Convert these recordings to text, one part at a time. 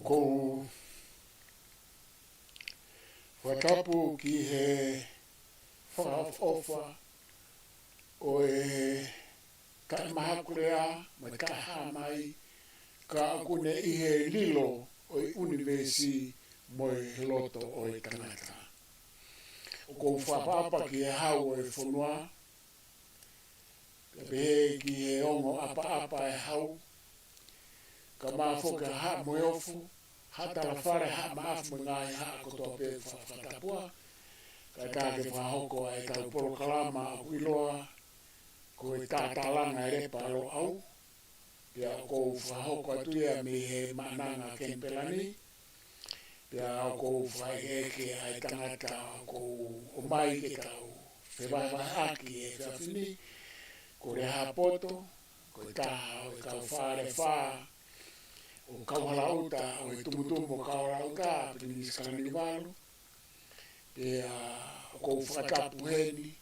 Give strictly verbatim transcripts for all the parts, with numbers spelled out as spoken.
ʻOku ou fakatapu ki he fakaʻofoʻofa ʻo e taʻemahakulea mo e taʻehāmai, ka ʻoku ne ʻi he lilo ʻo e ʻunivēsi mo e loto ʻo e tangata. ʻOku ou fakaʻapaʻapa ki he hau ʻo e fonua, pea pehē ki he ongo ʻapaʻapa ʻa e hau, kae ʻumaʻā foki ʻa Haʻa Moheofo, Haʻa Talafale, Haʻa Maʻafu mo e ngaahi haʻa kotoa pē ʻoku fakatapua, kae ʻatā ke fakahoko ʻa e kau polokalama ʻoku ʻiloa ko e Tatalanga ʻa e Lepa Loʻau, pea ʻoku ou fakahoko atu ia mei he Maʻananga Kenipela ni, pea ʻoku ou fakaʻekeʻeke ʻa e tangata ʻoku ou ʻomai ke tau fevahevaheʻaki he efiafi ni, ko Lehāpoto, ko e taha ʻo e kau Falefā ʻo Kauhalaʻuta, ʻo e tumutumu ʻo Kauhalaʻuta, Pilinisi Kalaniuvalu. Pea ʻoku ou fakatapu heni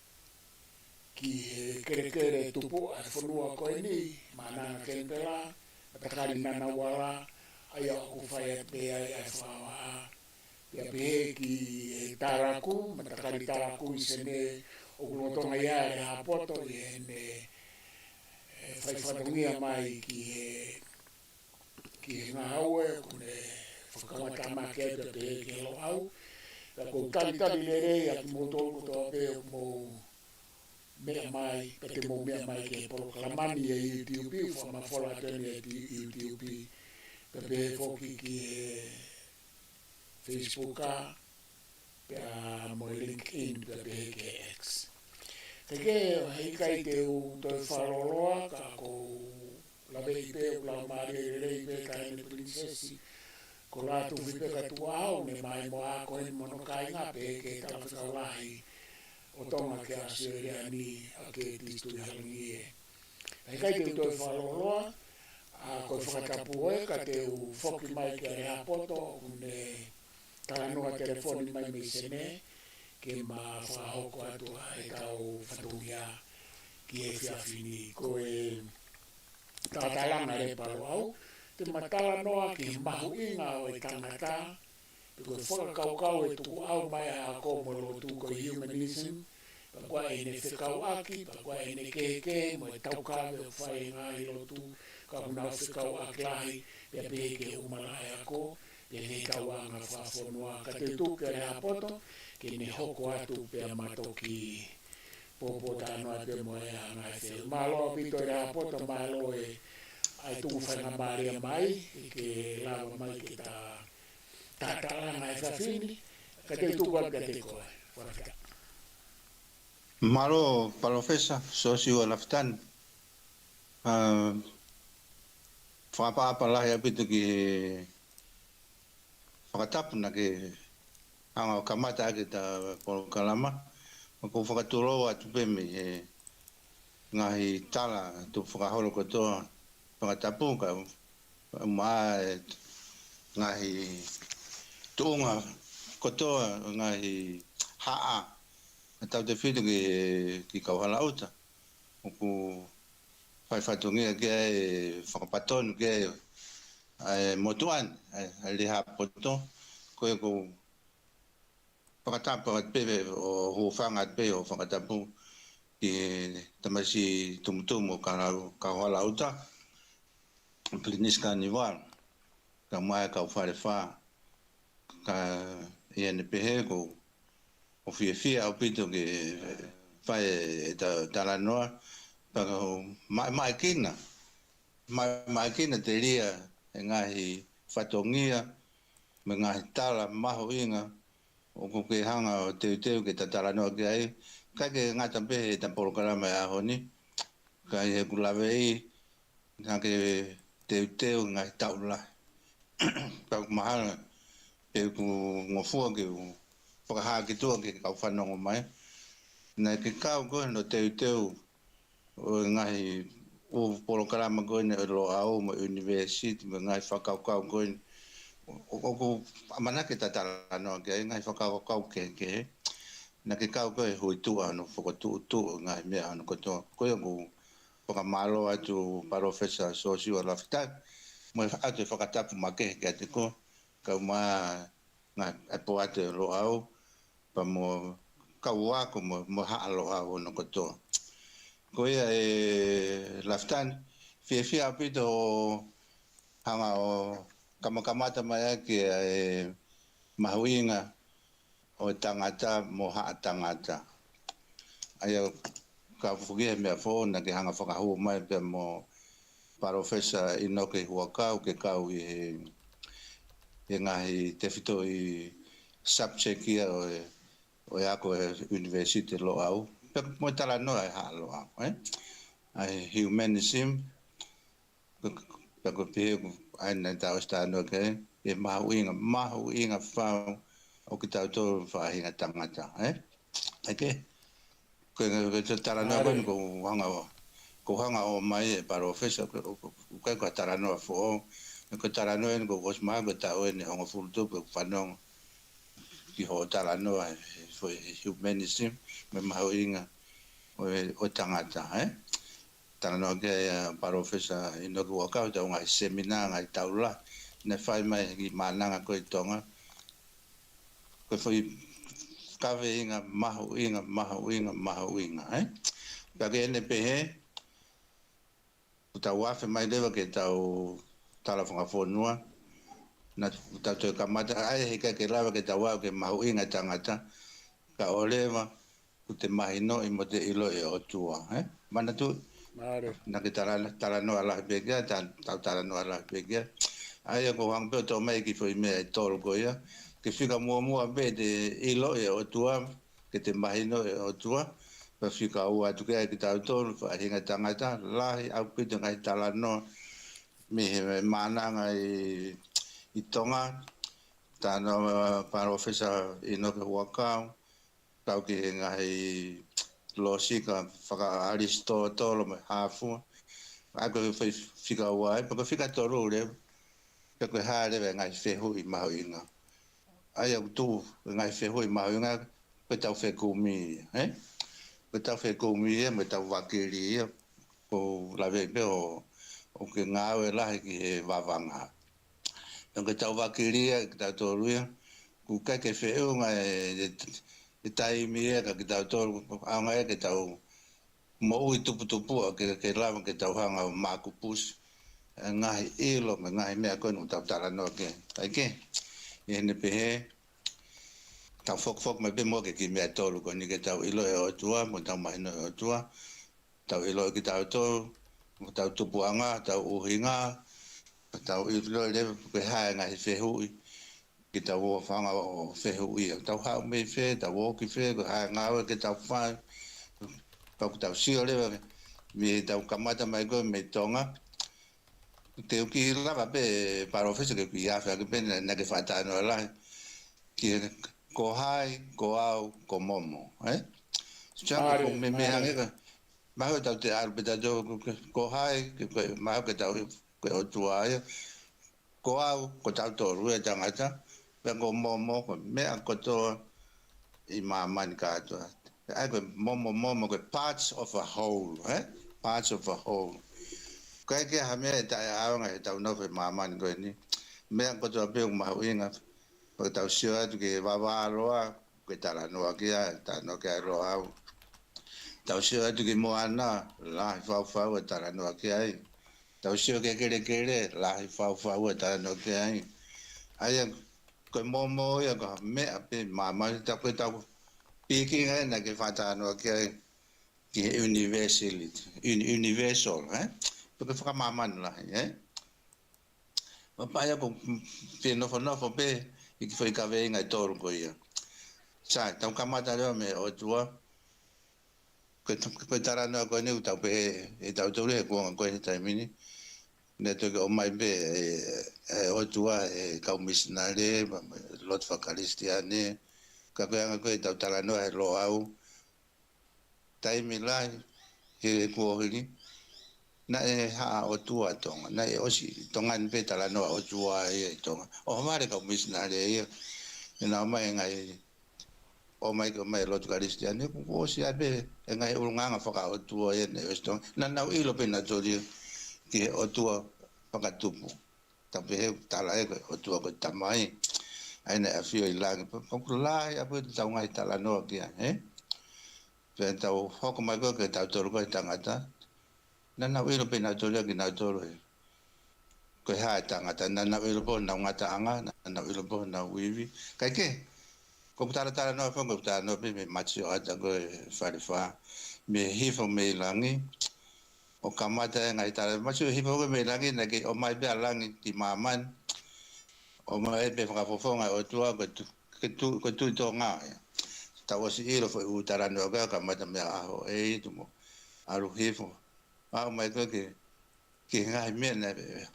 ki he kelekele tupuʻa ʻo e fonua ko eni, Maʻananga Kenipela, Matakali Ngunnawal, ʻa ia ʻoku fai atu pē ai ʻa e fakahohaʻa. Pea pehē ki he Taraku, Matakali Taraku ʻi Senē, ʻoku lolotonga ʻi ai ʻa Lehāpoto ʻi heʻene, ē, fai fatongia mai ki he ki he ngāue ʻoku ne fakakaungātāmaki ai, pea pehē ki he Loʻau. Pea ʻoku ou talitali lelei ʻa kimoutolu kotoa pē ʻoku mou meʻa mai, pea te mou meʻa mai ki he polokalama ni ʻi he YouTube, fakamafola atu eni ʻi he YouTube. Pea pehē foki ki he Facebook, pea mo e LinkedIn, pea pehē ki he X. Kae kehe, heʻikai te u toe fakalōloa, ka ʻoku ou laveʻi pē ʻoku laumālie lelei pē Taʻahine Pilinisesi ko Lātūfuipeka Tukuʻaho, ne mai mo ako heni mo hono kāinga, pehē ki he Talafekau Lahi ʻo Tonga ki ʻAositelēlia ni, ʻa Kētisi Tuʻihalangie. Heʻikai te u toe fakalōloa, ʻa, ko e fakatapu ē, ka te u foki mai kia Lehāpoto, ʻoku ne talanoa telefoni mai mei Senē, ke ma fakahoko atu ʻa e kau fatongia ki he efiafi ni. Ko e Tatalanga ʻa e Lepa Loʻau, te ma talanoa ki he mahuʻinga ʻo e tangata, pe ko e fakakaukau ʻe tukuʻau mai ʻa e ako mo e lotu, ko e humanism, pea ko ʻene fekauʻaki, pea ko ʻene kehekehe mo e taukaveʻi ʻoku fai ʻe he ngaahi lotu, ka ʻoku nau fekauʻaki lahi, pea pehē ki he ʻumalā ʻa e ako, pea ki he tauʻanga fakafonua. Ka te u tuku kia Lehāpoto, ke ne hoko atu pea ma toki pōpōtalanoa pē mo e anga e feu. Mālō ʻaupito Lehāpoto, mālō e, ʻa e tuku faingamālie mai, ke lava mai ke ta tatalanga he efiafi ni, ka te u tuku atu kiate koe. Fakafetaʻi. Mālō, Palōfesa Siosiua Lafitani. ʻA, fakaʻapaʻapa lahi ʻaupito ki he fakatapu naʻa ke hanga ʻo kamata ʻaki ʻeta polokalama. ʻOku ou fakatulou atu pē mei he ngaahi tala tukufakaholo kotoa fakatapu, kae ʻumaʻā e ngaahi tuʻunga kotoa, ngaahi haʻa ʻa tautefito ki, ki Kauhalaʻuta. ʻOku fai fatongia ki ai, fakapatonu ki ai ʻa e motuʻa ni, ʻa e, ʻa e Lehāpoto, ko ia ʻoku ou fakatapu atu pē ʻo hūfanga atu pē ʻo fakatapu ki he tamasiʻi tumutumu ʻo Kau-, Kauhalaʻuta, Pilinisi Kalaniuvalu, kae ʻumaʻā e kau Falefā. Ka ʻi heʻene pehē ʻoku ou fiefia ʻaupito ke fai ʻeta talanoa, pea ʻoku ou ma-, maʻamaʻa kina, ma-, maʻamaʻa kina telia e ngaahi fatongia mo e ngaahi tala mahuʻinga ʻoku ke hanga ʻo teuteu ke ta talanoa ki ai, ʻikai ke ngata pē heʻeta polokalama he ʻaho ni, ka ʻi heʻeku laveʻi naʻa ke teuteu ngaahi taʻu lahi. Pea ʻoku mahalo, pea ʻoku ngofua ke u fakahā ki tuʻa ki he kau fanongo mai. Naʻa ke kau koe hono teuteu ʻo e ngaahi ʻū polokalama ko eni ʻo e Loʻau mo e ʻunivēsiti mo e ngaahi fakakaukau ko eni. ʻO, ʻo, ʻoku ʻamanaki ke ta talanoa ki ai, ngaahi fakakaukau kehekehe. Naʻa ke kau koe he hū ʻi tuʻa hono fokotuʻutuʻu ngaahi meʻa hono kotoa. Ko ia ʻoku ou fakamālō atu Palōfesa Siosiua Lafitani, mo e ʻoatu e fakatapu makehe kiate koe, kae ʻumaʻā ngaahi poate Loʻau, pea mo e kau ako mo, mo e Haʻa Loʻau hono kotoa. Ko ia ʻe Lafitani, fiefia ʻaupito hoʻo hanga ʻo kamakamata mai ʻaki ʻa e mahuʻinga ʻo e tangata mo haʻa tangata. ʻA ia, ka foki he meʻa foʻou naʻa ke hanga fakahū mai pea mo Palōfesa ʻInoke Huʻakau ke kau ʻi he, he ngaahi tefitoʻi subject ia ʻo e, ʻo e ako ʻe he University Loʻau. Pea mo e talanoa ʻa e Haʻa Loʻau, ē? ʻA e humanism, pea ko e pehē ko ʻai na ta ʻosi talanoa ki ai, ʻe mahuʻinga, mahuʻinga fau ʻo kitautolu faʻahinga tangata, ē? ʻAi ke, ko e, ko e talanoa ko eni ko e hanga ʻo, ko e hanga ʻo mai ʻe Palōfesa, ko e, ko e, ko e talanoa foʻou, ko e talanoa eni ko e ʻosi mai ko e taʻu eni hongofulu tupu ʻeku fanongo ki hoʻo talanoa, ʻe, ʻe, ʻe humanism, mo e mahuʻinga ʻo e, ʻo e tangata, ē? Talanoa ki ai ʻa Palōfesa ʻInoke Huʻakau, ʻetau ngaahi semina, ngaahi taula, naʻe fai mai ki Maʻananga ko ē ʻi Tonga. Ko e foʻi kaveinga mahuʻinga, mahuʻinga, mahuʻinga, ē? Pea ke ne pehē, kuo tau afe mai leva ke tau tala fakafonua, naʻa tau toe kamata, ʻa ia he ʻikai ke lava ke tau aʻu ki he mahuʻinga tangata, kae ʻoua leva kuo te mahinoʻi mo te ʻiloʻi e ʻOtua, ē? Manatuʻi, naʻa ke tala, talanoa lahi pē ki ai, ta, tau talanoa lahi pē ki ai. ʻA ia ko e hanga pē ʻo toʻo mai e kiʻi foʻi meʻa ʻe tolu ko ia, ke fika muʻomuʻa pē te ʻiloʻi e ʻOtua, ke te mahinoʻi e ʻOtua, pea fika ua atu ki ai kitautolu, faʻahinga tangata, lahi ʻaupito ngaahi talanoa, mei he Maʻananga ʻi, ʻi Tonga, talanoa Palōfesa ʻInoke Huʻakau, kau ki he ngaahi lōsika faka-ʻAlisitōtolo mo e hā fua. ʻA ia ko e foʻi fika ua ai, pea ko e fika tolu leva, pea ko e hā leva e ngaahi fehuʻi mahuʻinga. ʻA ia ʻoku tuʻu e ngaahi fehuʻi mahuʻinga, ko ʻetau fekumi ia, ē? Ko ʻetau fekumi ia, mo ʻetau vakili ia, ʻoku ou lave pē ʻo, ʻoku ke ngāue lahi ki he vavanga. Pea ko ʻetau vakili ia, kitautolu ia, ʻoku ʻikai ke feʻunga e, e, e taimi ia, ka kitautolu, ʻaonga ia ke tau moʻui tuputupuʻa ke, ke lava ke tau hanga ʻo makupusi e ngaahi ʻilo mo e ngaahi meʻa ko eni ʻoku tau talanoa ki ai. ʻAi ke, ʻi heʻene pehē, tau fokifoki mai pē muʻa ki he kiʻi meʻa ʻe tolu ko eni, ke tau ʻiloʻi e ʻOtua, mo tau mahinoʻi e ʻOtua, tau ʻiloʻi kitautolu, mo tau tupuʻanga, tau ʻuhinga, tau ʻiloʻi leva pe ko e hā e ngaahi fehuʻi, ke tau ō hanga ʻo fehuʻia. Tau haʻu mei fē, tau ō ki fē, ko e hā e ngāue ke tau fai. Pea ʻoku tau sio leva, mei heʻetau kamata mai ko ē mei Tonga. Te u kiʻi lava pē, Palōfesa, ke u kiʻi afe ake pē naʻa, naʻa ke fakatalanoa lahi ki he ko hai, ko au, ko Momo, ē? Sio ange ko e meimei hangē ka, mahalo ʻoku tau toe ʻalu pē tautolu, ko, ko, ko hai, ke, ko, mahalo ʻoku tau, ko e ʻOtua ia. Ko au, ko tautolu e tangata, pea ko Momo, ko e meʻa kotoa ʻi māmani kātoa. ʻA ia ko e Momo, Momo, ko e parts of a whole, ē? Parts of a whole. ʻIkai ke ʻi ai ha meʻa ʻe taʻeʻaonga heʻetau nofo ʻi māmani ko eni. Meʻa kotoa pē ʻoku mahuʻinga, pea tau sio atu ki he vavā loa, ko e talanoa ki ai, talanoa ki ai Loʻau. Tau sio atu ki Moana, lahi fau fau e talanoa ki ai. Tau sio ki he kelekele, lahi fau fau e talanoa ki ai. ʻA ia, ko e Momo ia ko e meʻa pē māmani, ta ko ʻetau pīkinga ē naʻa ke fakatalanoa ki ai, ki he universality, uni-, universal, ē? Pea ko e fakamāmani lahi, ē? Pea ʻoku ou fie nofonofo pē ʻi he kiʻi foʻi kaveinga ʻe tolu ko ia. Sai, tau kamata leva mei he ʻOtua. Ko e, ko e talanoa ko eni ʻoku tau pehē ʻe tautolu he kuonga ko eni he taimi ni, naʻe toki ʻomai pē ʻe, ʻe he ʻOtua ʻe he kau misinale, mo e lotu faka-Kalisitiane, ka ko e anga ko ē ʻetau talanoa he Loʻau, taimi lahi he kuohili, naʻe Haʻa ʻOtua Tonga, naʻe ʻosi ʻi Tonga ni pē talanoa ʻOtua ia ʻi Tonga. ʻO ha vale kau misinale ia, ʻi heʻenau ʻomai e ngaahi, ʻomai ko e ʻomai e lotu Kalisitiane, kuo ʻosi ai pē e ngaahi ʻulungaanga fakaʻotua ia naʻe ʻosi ʻi Tonga. Naʻa nau ʻilo pē nautolu ia ki he ʻOtua fakatupu. Tau pehē ʻoku tala ʻe he ʻOtua ko e Tamai, ʻa ia naʻe ʻafio ʻi langi. Pea ʻoku lahi ʻaupito ʻetau ngaahi talanoa ki ai, ē? Pea tau hoko mai ko ē ke tau tolu ko e tangata. Naʻa nau ʻilo pē nautolu ia kinautolu ē. Ko e hā e tangata, naʻa nau ʻilo pē honau ngataʻanga, naʻa nau ʻilo pē honau ivi. Kae kehe, ko ʻeku talatalanoa foki, ko ʻeku talanoa pē mei Mati Sioʻata ko e Falefā. Mei he hifo mei langi, ʻo kamata e ngaahi tala. Mati Sioʻata hifo ko ē mei langi, naʻe kei ʻomai pē ʻa langi ki māmani. ʻOmai pē fakafofonga ʻo e ʻOtua ko e tu-, ko e tu-, ko e Tuʻi Tonga ia. Tau ʻosi ʻilo foʻi ʻū talanoa ko ē kamata mei he ʻaho ʻe tumu. ʻAlu hifo. Aʻu mai ko ē ki, ki he ngaahi meʻa naʻe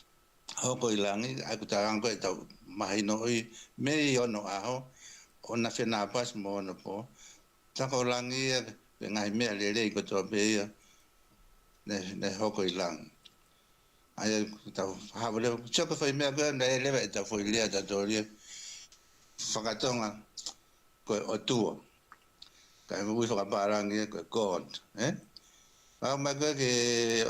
hoko ʻi langi, ʻa ia ʻoku tala ange ko ē ʻetau mahinoʻi mei onoʻaho, ʻo na fenāpasi mo onopō. Tā ko langi ia, pea ngaahi meʻa lelei kotoa pē ia, naʻe, naʻe hoko ʻi langi. ʻA ia ʻoku tau haʻu leva, sio ki he foʻi meʻa ko ē, naʻe leva ʻetau foʻi lea ʻa tautolu ia fakatonga, ko e ʻOtua. Kae ui fakapālangi ia ko e God, ē? Aʻu mai ko ē ki he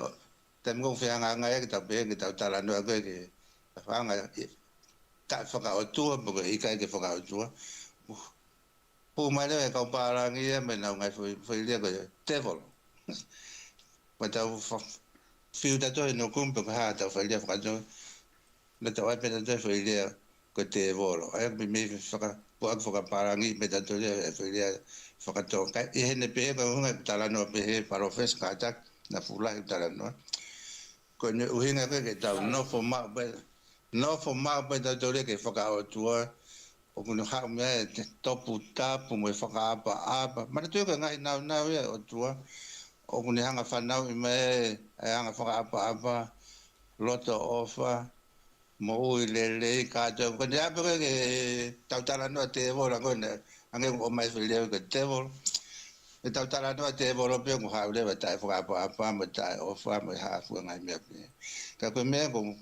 taimi ko ē ʻoku fehangahangai ai ke tau pehē, ke tau talanoa ko ē ki he fanga, taʻe fakaʻotua, pe ko e ʻikai ke fakaʻotua. Hū mai leva e kau pālangi ia mei heʻenau ngaahi foʻi, foʻi lea ko e devil. Pea tau fa-, fiu tautolu he nukumi pe ko e hā ʻetau foʻi lea fakatonga. Naʻa tau ʻai pē tautolu e foʻi lea ko e tēvolo. ʻA ia mei, mei faka-, puʻaki fakapālangi pē tautolu e foʻi lea fakatonga. Kae ʻi heʻene pehē, ko e ʻuhinga ʻeku talanoa pehē, Palōfesa Kātaki, naʻa fuʻu lahi ʻeku talanoa. Ko ʻene ʻuhinga ko ē ke tau nofo maʻu pē, nofo maʻu pē tautolu ia ke fakaʻotua, ʻoku ne haʻu mei ai e toputapu mo e fakaʻapaʻapa. Manatuʻi ko e ngaahi nāunau ia ʻo e ʻOtua, ʻoku ne hanga fanauʻi mai e anga fakaʻapaʻapa, loto ʻofa, moʻui lelei, kātoa. Ko ʻene ʻai pē ko ē ke tau talanoa tēvolo, ko ʻene hangē ʻoku ʻomai foʻi lea ko e devil. ʻEtau talanoa tēvolo pē ʻoku haʻu leva taʻe fakaʻapaʻapa, mo e taʻe ʻofa, mo e hā fua ngaahi meʻa pē. Ka ko e meʻa ʻoku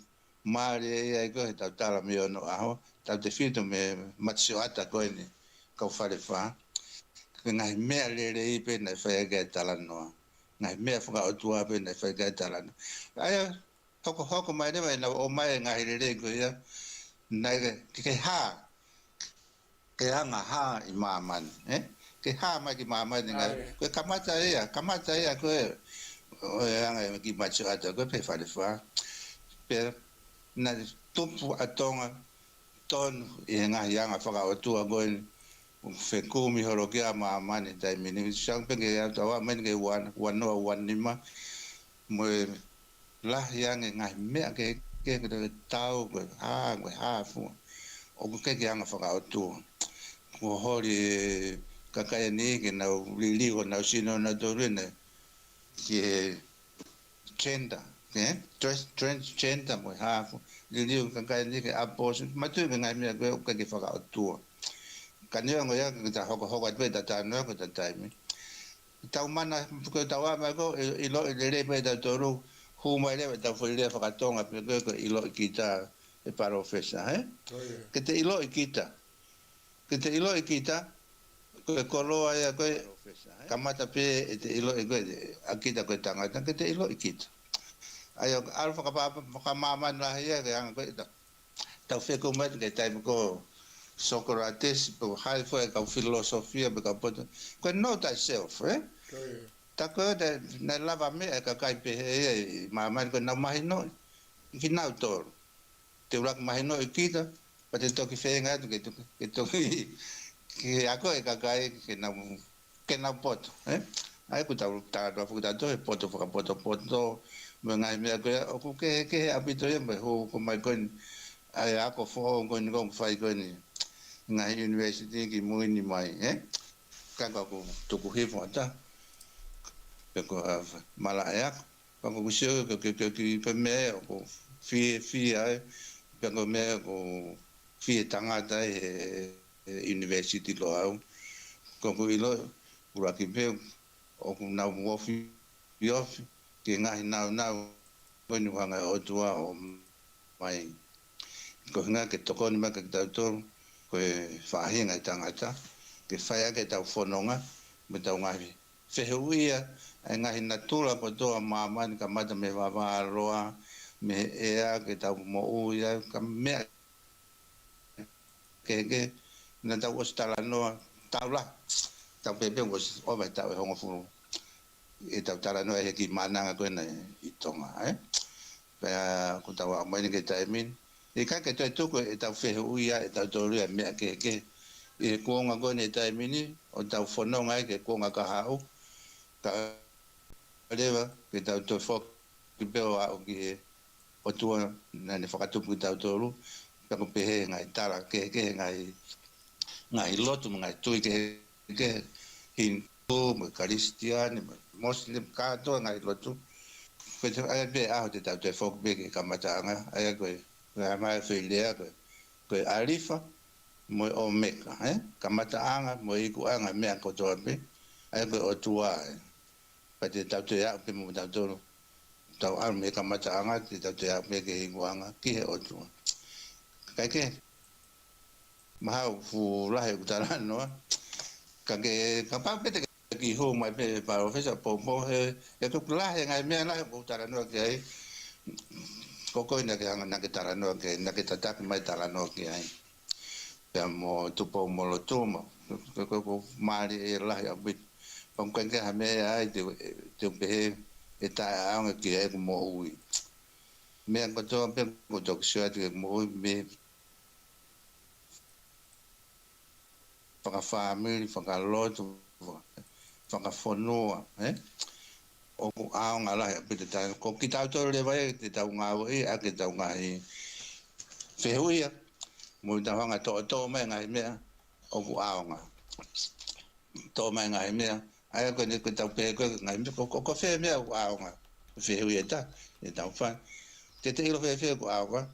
mālie ai ko ē heʻetau tala mei onoʻaho, tautefito mei Mati Sioʻata ko eni, kau Falefā. Ko e ngaahi meʻa lelei pē naʻe fai ʻaki e talanoa. Ngaahi meʻa fakaʻotua pē naʻe fai ʻaki e talanoa. ʻA ia, hokohoko mai leva ʻenau ʻomai e ngaahi lelei ko ia, naʻe ke, ke hā, ke anga hā ʻi māmani, ē? Ke hā mai ki māmani ngaahi, ʻa ia, ko e kamata ia, kamata ia ko ē, ʻo e anga ia ki Mati Sioʻata ko ē pea Falefā. Pea naʻe tupu ʻa Tonga tonu ʻi he ngaahi anga fakaʻotua ko eni, ʻoku fekumi holo ki ai ʻa māmani he taimi ni. Sio ange pē ki he ʻaho ʻoku ʻomai ki he ua, ua noa ua nima, mo e lahi ange ngaahi meʻa ke, ke, ke tau, ko e hā, ko e hā fua. ʻOku ʻikai ke anga fakaʻotua. Kuo holi e kakai ni ke nau liliu honau sino nautolu ʻi he, ki he gender, ē? Trans-, transgender mo e hā fua. Liliu e kakai ni ke abortion. Manatuʻi ko e ngaahi meʻa ko ē ʻoku ʻikai ke fakaʻotua. Ka neongo ia, ke ta hokohoko atu pē ʻetau talanoa ko ʻetau taimi. Tau mana, ko ʻetau ʻai mai ko ē, ʻi-, ʻiloʻi lelei pē tautolu, hū mai leva ʻetau foʻi lea fakatonga pē ko ē, ko e ʻiloʻi kita ʻe Palōfesa, ē? ʻIo. Ke te ʻiloʻi kita. Ke te ʻiloʻi kita, ko e koloa ia ko ē, kamata pē ʻete ʻiloʻi ko ē, ʻa kita ko e tangata, ke te ʻiloʻi kita. ʻA ia, ʻalu fakapa-, fakamāmani lahi ia, ke anga ko ē, ta-, tau fekumi atu ki he taimi ko Socrates, pe ko hai fua e kau filosofia, pe kau poto. Ko e know thyself, ē? ʻIo. Tā ko ē, naʻe lava meʻa e kakai pehē ia ʻi māmani ko ʻenau mahinoʻi kinautolu. Te ʻuluaki mahinoʻi kita, pea te toki feinga atu ke toki, ke toki, ke ako e kakai, ke nau, ke nau poto, ē? ʻA ia ʻoku tau talanoa foki tautolu he poto fakapotopoto, mo e ngaahi meʻa ko ia, ʻoku kehekehe ʻaupito ia, mo e hoko mai ko eni, ʻa e ako foʻou ko eni ʻoku fai ko eni, ngaahi university ki mui ni mai, ē? Ka ko ʻeku tuku hifo ʻatā, pe ko e malaʻe ako. Pea ko ʻeku sio ko e, ko e, ko e, ko e meʻa ʻoku fiefia ai, pea ko e meʻa ʻoku fie tangata ai he, he university Loʻau. Ko ʻeku ʻilo, ʻuluaki pē, ʻoku nau ofiofi ki he ngaahi nāunau ko eni ʻoku hanga ʻe he ʻOtua ʻo ʻomai. Ko e ʻuhinga ke tokoni mai kiate kitautolu, ko e faʻahinga ʻo e tangata, ke fai ʻaki ʻetau fononga, mo ʻetau ngaahi fehuʻia, ʻa e ngaahi natula kotoa ʻo māmani kamata mei he vavā loa, mei he ʻea ke tau moʻui ai, ka meʻa kehekehe, naʻa tau ʻosi talanoa, tau la, tau pehē pē ʻosi ʻova he taʻu ʻe hongofulu ʻetau talanoa he kiʻi maʻananga ko ena ʻi Tonga, ē? Pea ko ʻetau aʻu mai eni ki he taimi ni, ʻikai ke toe tuku ʻetau fehuʻia, ʻetau tolu ia meʻa kehekehe. ʻI he kuonga ko eni he taimi ni, ʻo tau fononga ai ki he kuonga kahaʻu, ka leva, ke tau toe foki pē ʻo aʻu ki he ʻOtua naʻa ne fakatupu kitautolu, pea ko e pehē ngaahi tala kehekehe, ngaahi, ngaahi lotu, mo e ngaahi tui kehekehe, Hindu, mo e Kalisitiane, mo e Muslim, kātoa ngaahi lotu. Ko e te, ʻa ia pē ʻaho te tau toe foki pē ki he kamataʻanga, ʻa ia ko e, ko e ʻai mai e foʻi lea ko e, ko e ʻAlifa, mo e ʻOmeka, ē? Kamataʻanga, mo e ikuʻanga, meʻa kotoa pē, ʻa ia ko e ʻOtua, ē? Pea te tau toe aʻu pē mo tautolu. Tau ʻalu mei he kamataʻanga, te tau toe aʻu pē ki he ikuʻanga, ki he ʻOtua. Kae kehe, mahalo fuʻu lahi ʻeku talanoa. Ka ke, kapau pē te ke kiʻi hū mai pē Palōfesa Poupou he, he ʻoku lahi e ngaahi meʻa lahi ʻoku ou talanoa ki ai. Ko koe naʻa ke hanga, naʻa ke talanoa ki ai, naʻa ke tataki mai talanoa ki ai. Pea mo Tupou Molotuma, ko, ko, ko, ko mālie lahi ʻaupito. Pea ʻoku ʻikai ke ha meʻa ai te, te u pehē ʻe taʻeʻaonga ki ai ʻeku moʻui. Meʻa kotoa pē ʻoku ou toki sio atu ki heʻeku moʻui mei he fakafāmili, fakalotu, faka-, fakafonua, ē? ʻOku ʻaonga lahi ʻaupito taʻe, ko kitautolu leva ia te tau ngāueʻi ʻaki ʻetau ngaahi fehuʻia, mo ʻetau hanga ʻo toʻotoʻo mai ngaahi meʻa ʻoku ʻaonga. Toʻo mai ngaahi meʻa, ʻa ia ko eni ko ʻetau pehē ko e ngaahi meʻa, ko, ko, ko fē meʻa ʻoku ʻaonga. Fehuʻia ʻe taha, ʻe tau fai. Te te ʻilo fēfē ʻoku ʻaonga,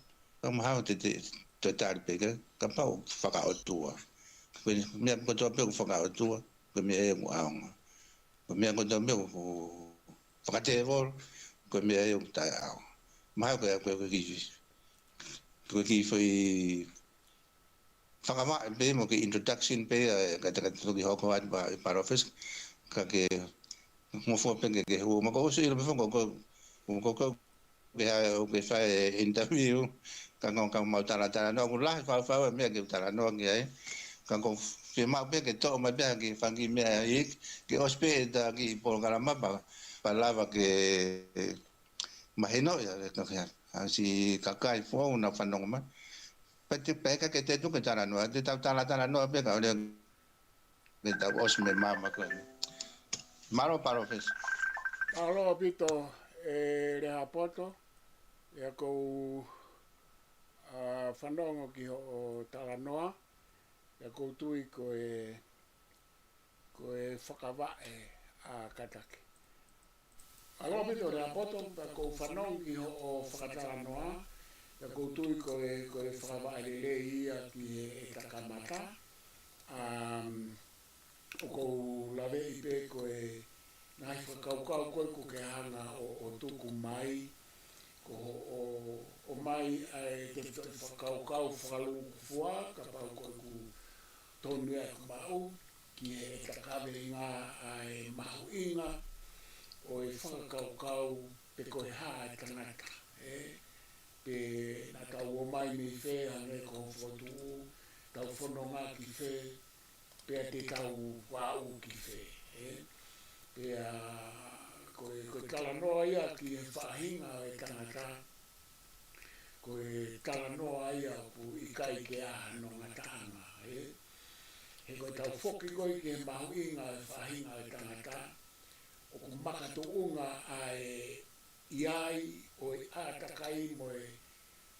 ka mahalo te te, te tali pē ke, kapau fakaʻotua. Ko e meʻa kotoa pē ʻoku fakaʻotua, ko e meʻa ia ʻoku ʻaonga. Ko e meʻa kotoa pē ʻoku fakatēvolo, ko e meʻa ia ʻoku taʻeʻaonga. Mahalo ko e, ko e, ko e kiʻi, ko e kiʻi foʻi fakamaʻa pē mo e kiʻi introduction pē, ē, ka te ka toki hoko atu pē ʻe Palōfesa, ka ke ngofua pē ke, ke hū. Ma ko usu ilo pē fo ko, ko, ko, ko, ke ha, ʻo ke fai e interview, ka ko, ka mau talatalanoa, ʻoku lahi faufau e meʻa ke talanoa ki ai. Ka ko fiemaʻu pē ke toʻo mai pē ha kiʻi fanga kiʻi meʻa ʻi, ke ʻosi pē ʻeta kiʻi polokalama pea, pea lava ke mahino ia, ka, ka, ha siʻi kakai foʻou naʻa fanongo mai. Pea te, pea ka ke te tuku e talanoa, te tau talatalanoa pē kae ʻoua ke tau ʻosi mei māmani ko eni. Mālō Palōfesa. Mālō ʻaupito, ē, Lehaapoto, ʻa ia ʻoku ou, ā, fanongo ki hoʻo talanoa, ʻa ia ʻoku ou tui ko e, ko e fakavaʻe ʻa kātaki. Mālō ʻaupito Lehaapoto, pea ʻoku ou fanongo ki hoʻo fakatalanoa, pea ʻoku ou tui ko e, ko e fakavaʻe lelei ia ki he ʻeta kamata. Um, ʻoku ou laveʻi pē ko e ngaahi fakakaukau ko ē ʻoku ke hanga ʻo, ʻo tuku mai, ko hoʻo, ʻomai ʻa e tefitoʻi fakakaukau fakalūkufua, kapau ko ʻeku tonu ia ʻeku maʻu, ki he ʻeta kaveinga ʻa e mahuʻinga ʻo e fakakaukau pe ko e hā e tangata, ē? Pe naʻa tau ō mai mei fē hangē ko hoʻo fokotuʻu, tau fononga ki fē, pea te tau aʻu ki fē, ē? Pea ko e, ko e talanoa ia ki he faʻahinga ʻo e tangata, ko e talanoa ia ʻoku ʻikai ke ʻi ai hano ngataʻanga, ē? He ko ʻetau foki ko ē ki he mahuʻinga ʻo e faʻahinga ʻo e tangata, ʻoku makatuʻunga ʻa e ʻi ai ʻo e ʻātakai mo e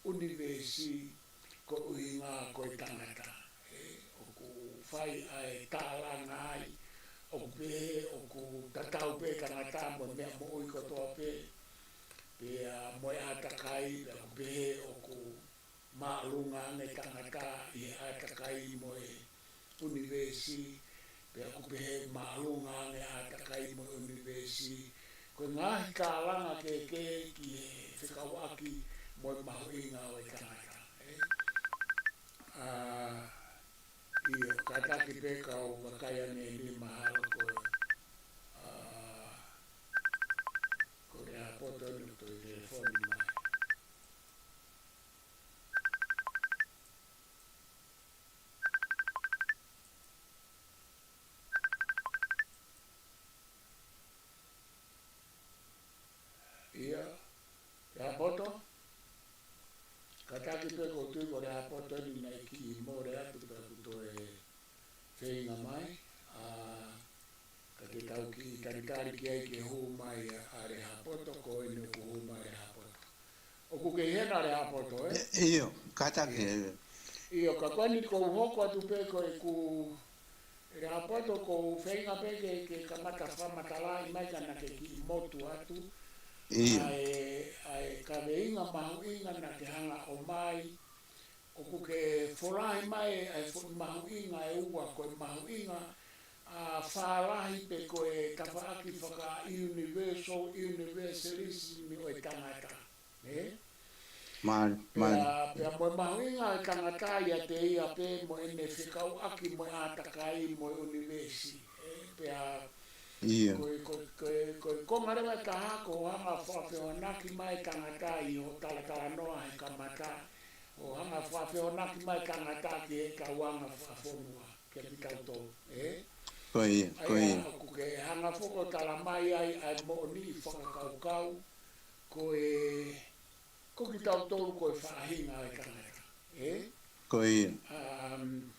ʻunivēsi ko e ʻuhinga ko e tangata. Ē, ʻoku fai ʻa e tālanga ai, ʻoku pehē ʻoku tatau pē tangata mo e meʻa moʻui kotoa pē, pea mo e ʻātakai, pea ʻoku pehē ʻoku māʻolunga ange tangata ʻi he ʻātakai mo e ʻunivēsi, pea ʻoku pehē māʻolunga ange ʻātakai mo e ʻunivēsi. Ko e ngaahi tālanga kehekehe ki he fekauʻaki mo e mahuʻinga ʻo e tangata, ē? Ā, ʻio, kātaki pē kau vakai ange ni mahalo ko, ā, ko Lehaapoto ʻoku toe telefoni mai. Lehāpoto. Kātaki pē ʻoku ou tui ko Lehāpoto eni naʻe kiʻi mole atu pea kuo toe feinga mai. ʻA, ka te tau kiʻi talitali ki ai ke hū mai ʻa, ʻa Lehāpoto, ko eni ʻoku hū mai Lehāpoto. ʻOku kei hena Lehāpoto, ē? ʻIo, kātaki. ʻIo, ka ko eni ʻoku ou hoko atu pē ko ʻeku Lehāpoto, ʻoku ou feinga pē ke, ke kamata fakamatalaʻi mai ka naʻa ke kiʻi motu atu. ʻIo. ʻA e, ʻa e kaveinga mahuʻinga naʻa ke hanga ʻo ʻomai, ʻoku ke folahi mai ʻa e foʻi mahuʻinga ʻe ua, ko e mahuʻinga ʻa e fālahi pe ko e tafaʻaki faka-universal, universalism ʻo e tangata. Ē? Mālie, mālie. Pea, pea mo e mahuʻinga ʻo e tangata ʻiate ia pē mo ʻene fekauʻaki mo e ʻātakai mo e ʻunivēsi. Ē? Pea ʻIo. ko e, ko e, ko e, ko e konga leva ʻe taha ko hoʻo hanga ʻo fakafehoanaki mai e tangata ʻi hoʻo talatalanoa he kamata. ʻO hanga ʻo fakafehoanaki mai e tangata ki he kau anga fakafonua, kiate kitautolu. Ē? Ko ia, ko ʻA ia ia. ʻOku ke hanga foki ʻo tala mai ai ʻa e moʻoniʻi fakakaukau, ko e, ko kitautolu ko e faʻahinga ʻo e tangata. Ē? Ko ia. Um,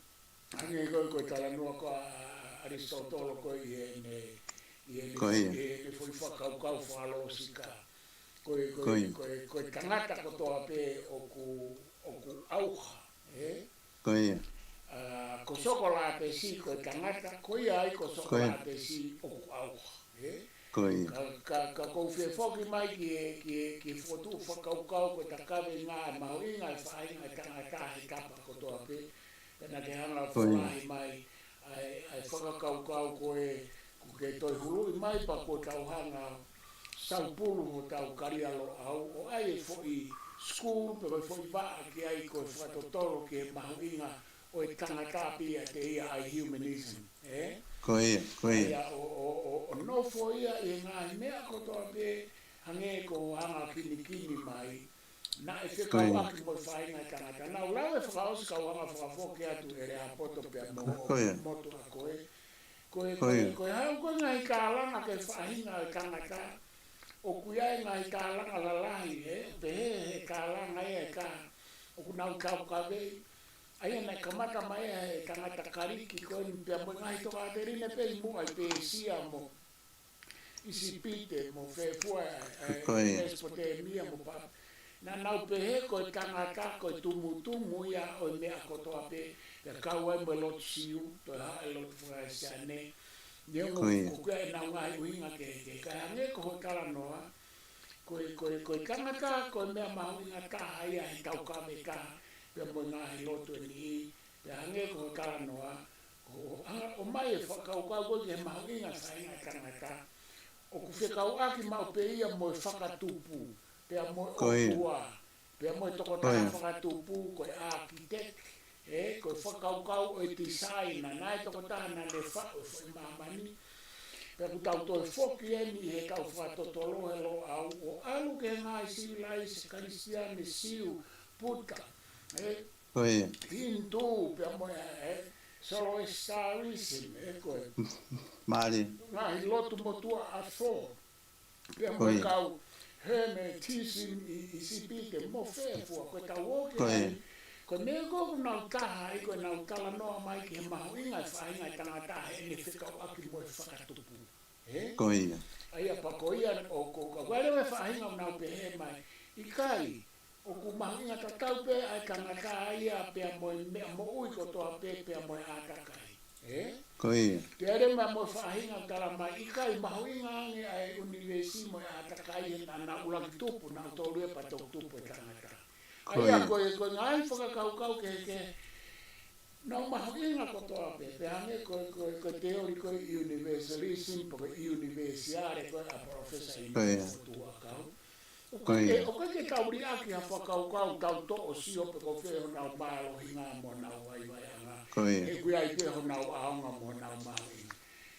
hangē ko e, ko e talanoa ko ē ʻa ʻAlisitōtolo ko ē ʻi heʻene, ʻi heʻene Ko ia. ʻi heʻene foʻi fakakaukau fakalōsika. Ko e, ko Ko e, ia. ko e, ko e tangata kotoa pē ʻoku, ʻoku ʻauha. Ē? Ko ia. ʻA, ko Sokolatesi ko e tangata, ko ia ai ko Ko ia. Sokolatesi ʻoku ʻauha. Ē? Ko ia. Ka, ka, ka ʻoku ou fie foki mai ki he, ki he, ki he fokotuʻu fakakaukau ko e kaveinga ʻa e mahuʻinga ʻo e faʻahinga ʻo e tangata he tapa kotoa pē. Pea naʻa ke hanga ʻo Ko ia. folahi mai ʻa e, ʻa e fakakaukau ko ē, ʻoku ke toe huluʻi mai pea kuo tau hanga ʻo saupulu hotau Kalialoʻau, ʻo ʻai e foʻi school, pe ko e foʻi vaʻa ki ai ko e fakatotolo ki he mahuʻinga ʻo e tangata pē ʻiate ia, ʻa e humanism, ē? Ko ia, ko ia. ʻA ia ʻo, ʻo, ʻo, ʻo nofo ia ʻi he ngaahi meʻa kotoa pē, hangē ko hoʻo hanga ʻo kinikini mai, naʻe Ko ia. fekauʻaki mo e faʻahinga ʻo e tangata. Naʻa ku lau ʻe fakaʻosi ka u hanga ʻo fakafoki atu ʻe Lehāpoto pea mo Ko ia. motu ʻa koe. Ko e, Ko ko e, ia. ko e hau ko e ngaahi kalanga ki he faʻahinga ʻo e tangata. ʻOku ʻi ai e ngaahi kalanga lalahi, ē, pehē he kalanga ʻe taha ʻoku nau kaukavei. ʻA ia naʻe kamata mai ʻe he tangata Kaliki ko eni pea mo e ngaahi tokāteline pē ʻi muʻa ʻi Pēsia mo ʻIsipite mo fē fua, ē, Ko ia. Mesopotemia mo pa. Naʻa nau pehē ko e tangata ko e tumutumu ia ʻo e meʻa kotoa pē, pea kau ai mo e lotu Siu, toe haʻu e lotu faka-Kalisitiane. Neongo Ko ia. ʻoku ʻi ai ʻenau ngaahi ʻuhinga kehekehe, ka hangē ko hoʻo talanoa, ko e, ko e, ko e tangata ko e meʻa mahuʻinga taha ia he taukave taha, pea mo e ngaahi lotu ʻe niʻihi, pea hangē ko hoʻo talanoa, ʻo, ʻo, ʻo ʻomai e fakakaukau ko ē ki he mahuʻinga ʻo e faʻahinga ʻo e tangata, ʻoku fekauʻaki maʻu pē ia mo e fakatupu, pea mo e Ko ia. ʻOtua, pea mo e tokotaha Ko ia. fakatupu, ko e architect, ē, ko e fakakaukau ʻo e tisaina, naʻe tokotaha naʻa ne faʻu e foʻi māmani. Pea ʻoku tau toe foki eni he kau fakatotolo he Loʻau, ʻo ʻalu ki he ngaahi sivilaise Kalisitiane, Siu, Puta, ē, Ko ia. Hindu, pea mo e, ē, Zoroastrianism, ē, ko e Mālie. ngaahi lotu motuʻa ʻa Fo. Pea mo Ko e ia. kau Hermetism ʻi, ʻi ʻIsipite, mo fē fua, ko e tau ō ki Ko ia. ai. Ko e meʻa ko ē ʻoku nau taha ai, ko ʻenau talanoa mai ki he mahuʻinga ʻo e faʻahinga ʻo e tangata heʻene fekauʻaki mo e fakatupu. Ē? Ko ia. ʻA ia pea ko ia ʻoku, ko e lele e faʻahinga ʻoku nau pehē mai. ʻIkai, ʻoku mahuʻinga tatau pē ʻa e tangata ia pea mo e meʻa moʻui kotoa pē pea mo e ʻātakai. Ē? Ko ia. Pea lele mai mo e faʻahinga ʻoku tala mai, ʻikai, mahuʻinga ange ʻa e ʻunivēsi mo e ʻātakai he naʻa nau ʻuluaki tupu, naʻa nau tolu ia pea toki tupu e tangata. ʻA Ko ia ia. ko e, ko e ngaahi fakakaukau kehekehe. Nau mahuʻinga kotoa pē, pea hangē ko e, ko e, ko e teoli ko e universalism, pe ko e ʻunivēsiale ko ē ʻa Professor Ko ia. Inu Fotu ʻa kau. ʻOku Ko ʻikai ke, ia. ʻoku ʻikai ke tau liʻaki ha fakakaukau tau toʻo sio pe ko fē honau mālohinga mo honau vaivaiʻanga. Ko ia. He ʻoku ʻi ai pē honau ʻaonga mo honau mahuʻinga.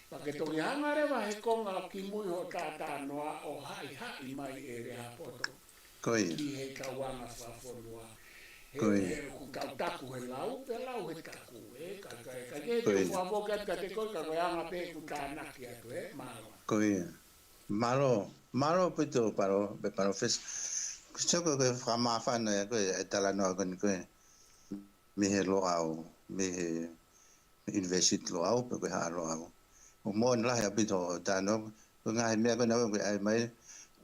Pea ke toki hanga leva he konga kimui hoʻo talanoa ʻo haʻihaʻi mai ʻe Lehāpoto Ko ia. ki he kau anga fakafonua. He, Ko ia. he ʻoku tau taku he lau, pea lau he taku, ē, ka, ka, ka ke Ko te ia. fakafoki atu kiate koe, ka ko e anga pē ʻeku tānaki atu, ē, mālō. Ko ia. Mālō, mālō ʻaupito, Palo, pe Palōfesa. Pea ko e fakamāfana ia ko e talanoa ko eni ko e mei he Loʻau, mei he university Loʻau, pe ko e Haʻa Loʻau. ʻOku moʻoni lahi ʻaupito hoʻo talanoa, ko e ngaahi meʻa ko ena ko e ʻai mai,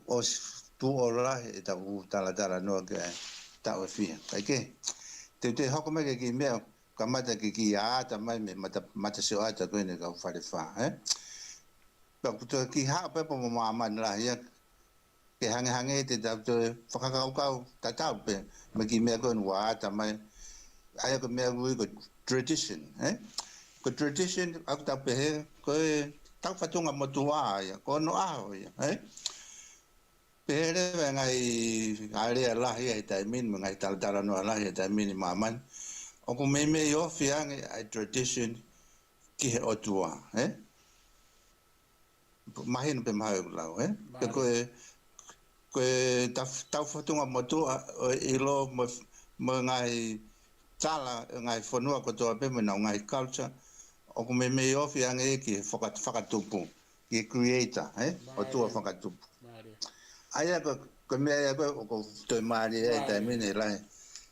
ʻosi tuʻo lahi ʻetau talatalanoa ki ai, taʻu ʻe fiha. Kae kehe, te u toe hoko mai ki he kiʻi meʻa, kamata ki he kiʻi ata mai mei he mata, matasioʻata ko eni kau Falefā, ē? Pea ʻoku toe kiʻi haʻu pē pea mo māmani lahi ia, ke hangehangē te tau toe fakakaukau tatau pē mo e kiʻi meʻa ko eni kuo ata mai. ʻA ia ko e meʻa ʻoku ui ko e tradition, ē? Ko e tradition, ʻoku tau pehē, ko ʻetau fatungamotuʻa ia, ko hono ʻaho ia, ē? Pehē leva e ngaahi alea lahi ia he taimi ni, mo e ngaahi talatalanoa lahi ia he taimi ni ʻi māmani, ʻoku meimei ofi ange ʻa e tradition ki he ʻOtua, ē? Mahino pē mahalo ʻeku lau, ē? Pea ko e, ko e tau, tau fatungamotuʻa ʻo e ʻilo mo, mo e ngaahi tala, ngaahi fonua kotoa pē mo ʻenau ngaahi culture, ʻoku meimei ofi ange ki he faka-, fakatupu, ki he creator, ē? ʻOtua fakatupu. ʻA ia ko, ko e meʻa ia ko ē ʻoku toe mālie ai he taimi ni lahi.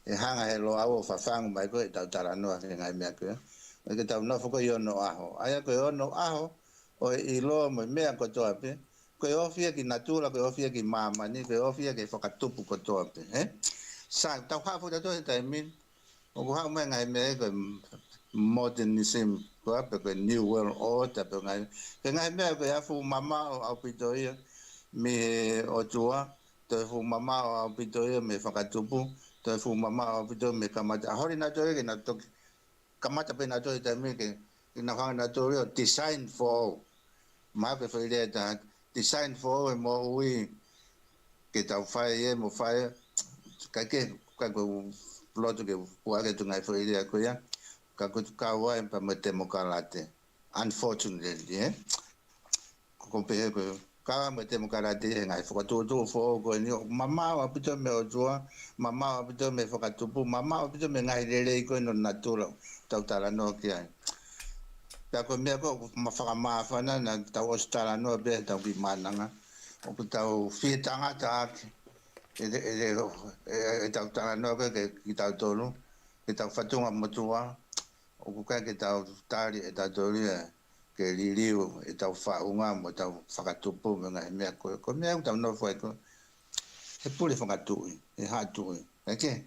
ʻE hanga he Loʻau ʻo fafangu mai ko ē ʻetau talanoa ki he ngaahi meʻa ko ē. ʻO ke tau nofo ko ē ʻi onoʻaho. ʻA ia ko e onoʻaho ʻo e ʻilo mo e meʻa kotoa pē. Ko e ofi ia ki natula, ko e ofi ia ki māmani, ko e ofi ia ki he fakatupu kotoa pē, ē? Sai, tau haʻu foki atu he taimi ni, ʻoku haʻu mai ngaahi meʻa ko e modernism, ko ā pē ko e New World Order, pē ngaahi, ko e ngaahi meʻa ko e ʻa e fuʻu mamaʻo ʻaupito ia mei he ʻOtua, toe fuʻu mamaʻo ʻaupito ia mei he fakatupu, toe fuʻu mamaʻo ʻaupito mei he kamata. ʻA holi nautolu ia ke nau toki kamata pē nautolu he taimi ke, ke nau hanga nautolu ʻo design for all. Mahalo ko e foʻi lea ʻe taha, design for all he moʻui ke tau fai ē mo fai ē. Kae kehe, kae ʻoku ou loto ke u puʻaki atu ngaahi foʻi lea ko ia, ka ʻoku ou kau ai pea mo e temokalati. Unfortunately, ē? Ko ʻeku pehē ko e kau mo e temokalati he ngaahi fokotuʻutuʻu foʻou ko eni ʻoku mamaʻo ʻaupito mei he ʻOtua, mamaʻo ʻaupito mei he fakatupu, mamaʻo ʻaupito mei he ngaahi lelei ko eni ʻo natula ʻoku tau talanoa ki ai. Pea ko e meʻa ko ē ʻoku ma-, fakamāfana naʻa tau ʻosi talanoa pē he ʻetau kiʻi Maʻananga, ʻoku tau fie tangata ʻaki ʻe, ʻe, ʻe, ʻe, ʻetau talanoa ko ē ke, kitautolu, ke tau fatungamotuʻa, ʻoku ʻikai ke tau tali ʻe tautolu ia ke liliu ʻetau faʻunga mo ʻetau fakatupu mo e ngaahi meʻa ko ē. Ko e meʻa ʻoku tau nofo ai ko ē he pule fakatuʻi, he haʻa tuʻi. Kae kehe,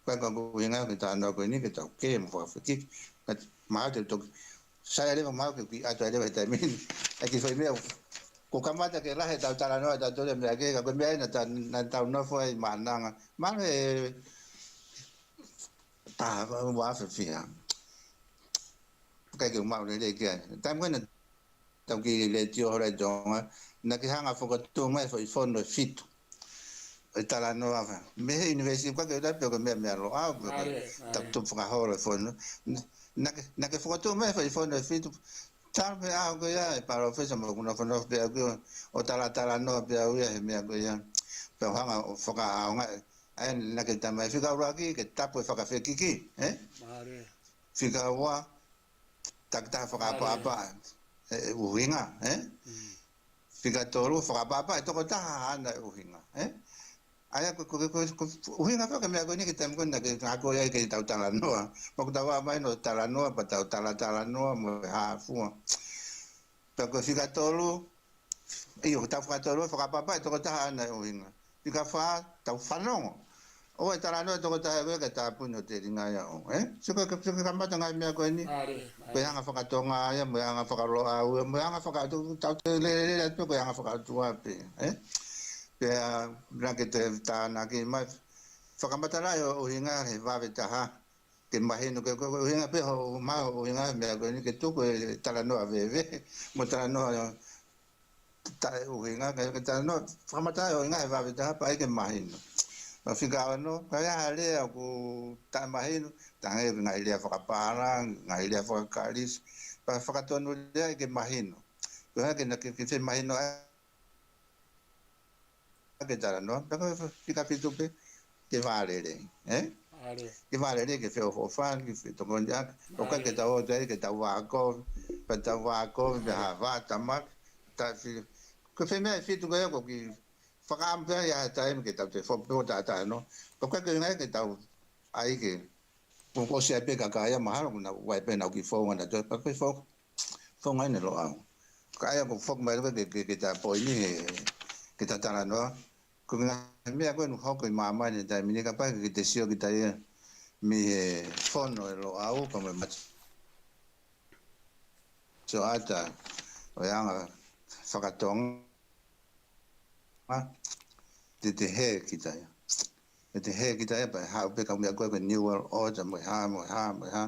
ko e ʻuhinga ke tau nofo ko eni ke tau kē mo fakafekiki. Ka mahalo te u toki sai leva, mahalo ke u kiʻi ʻatu ai leva he taimi ni. ʻA e kiʻi foʻi meʻa, kuo kamata ke lahi ʻetau talanoa ʻa tautolu he meʻa kehe, ka ko e meʻa ia naʻa ta-, naʻa tau nofo ai ʻi Maʻananga. Mahalo he taha ua afe fiha. ʻIkai ke u maʻu lelei ki ai. Taimi ko ē naʻa tau kiʻi letiō holo ai ʻi Tonga, naʻa ke hanga fokotuʻu mai foʻi fono ʻe fitu. ʻE talanoa fa. Mei he university, ʻikai ke u tala pe ko e meʻa mei Loʻau, pe ko e tau tupu fakaholo e fono. Naʻa, naʻa ke, naʻa ke fokotuʻu mai foʻi fono ʻe fitu. Talu pē ʻaho ko ia ʻe palōfesa mo ʻeku nofonofo pē au ki ʻo, ʻo talatalanoa pē au ia he meʻa ko ia. Pea u hanga ʻo fakaʻaongaʻi ʻa e, naʻa ke tala mai fika ʻuluaki ke tapu e fakafekiki, ē? Fika ua, takitaha fakaʻapaʻapa e, e ʻuhinga, ē? Fika tolu, fakaʻapaʻapa e tokotaha ʻa ʻana e ʻuhinga, ē? ʻA ia ko, ko, ko, ko, ko e ʻuhinga faka meʻa ko eni ki he taimi ko ē naʻa ke ako ai ke tau talanoa. Pea ʻoku tau ō mai ʻo talanoa, pea tau talatalanoa mo e hā fua. Pea ko e fika tolu, ʻio, tau fika tolu, fakaʻapaʻapa e tokotaha ʻa ʻana e ʻuhinga. Fika fā, tau fanongo. ʻOua ʻe talanoa e tokotaha ko ē kae tāpuni hoʻo telinga ia ʻo, ē? Sio ko e, sio ko e kamata ngaahi meʻa ko eni. Ko e anga fakatonga ia, mo e anga fakaloʻau ia, mo e anga faka-, tau, tau toe lelelele atu ko e anga fakaʻotua pē, ē? Pea, naʻa ke toe tānaki mai, fakamatalaʻi hoʻo ʻuhinga he vave taha, ke mahino, ke, ko e ʻuhinga pē hoʻo, maʻu hoʻo ʻuhinga he meʻa ko eni ke tuku e talanoa veve, mo e talanoa taʻeʻuhinga, ke, ke talanoa, fakamatalaʻi hoʻo ʻuhinga he vave taha pea ʻai ke mahino. Pea fika ono, ka ʻi ai ha lea ʻoku taʻemahino, talaange ki he ngaahi lea fakapālangi, ngaahi lea fakaKalisi, pea fakatonuleaʻi ke mahino. Ko e hā ke na ke, ke femahino ai ke talanoa, pea ko e fika fitu pē, ke vālelei, ē? Ke vālelei, ke feʻofoʻofani, ke fetokoniʻaki, ʻoku ʻikai ke tau ō atu ai, ke tau vākovi, pea tau vākovi, pea ha vātamaki, ta fi-, ko e fē meʻa ʻe fitu ko ia ʻoku kiʻi fakaʻamu pē ia ha taimi ke tau toe foki pē ʻo taʻataʻa noa. Pea ko e ʻuhinga ia ke tau ʻai ke, kuo ʻosi ʻai pē kakai ia mahalo, kuo nau ʻai pē ʻenau kiʻi founga naʻa toe, pea ko e fou-, founga ʻeni Loʻau. Ka ʻai ʻo foki mai loa ke, ke, ke ta poini he, ke ta talanoa. Ko e ngaahi meʻa ko ē ʻoku hoko ʻi māmani he taimi ni, kapau ke te sio kita ia mei he fono ʻe Loʻau, ko e meʻa mati. Sio ʻata ʻo e anga fakatonga, te te hē kita ia. Te te hē kita ia, pea haʻu pē kau meʻa ko ē ko e New World Order, mo e hā, mo e hā, mo e hā.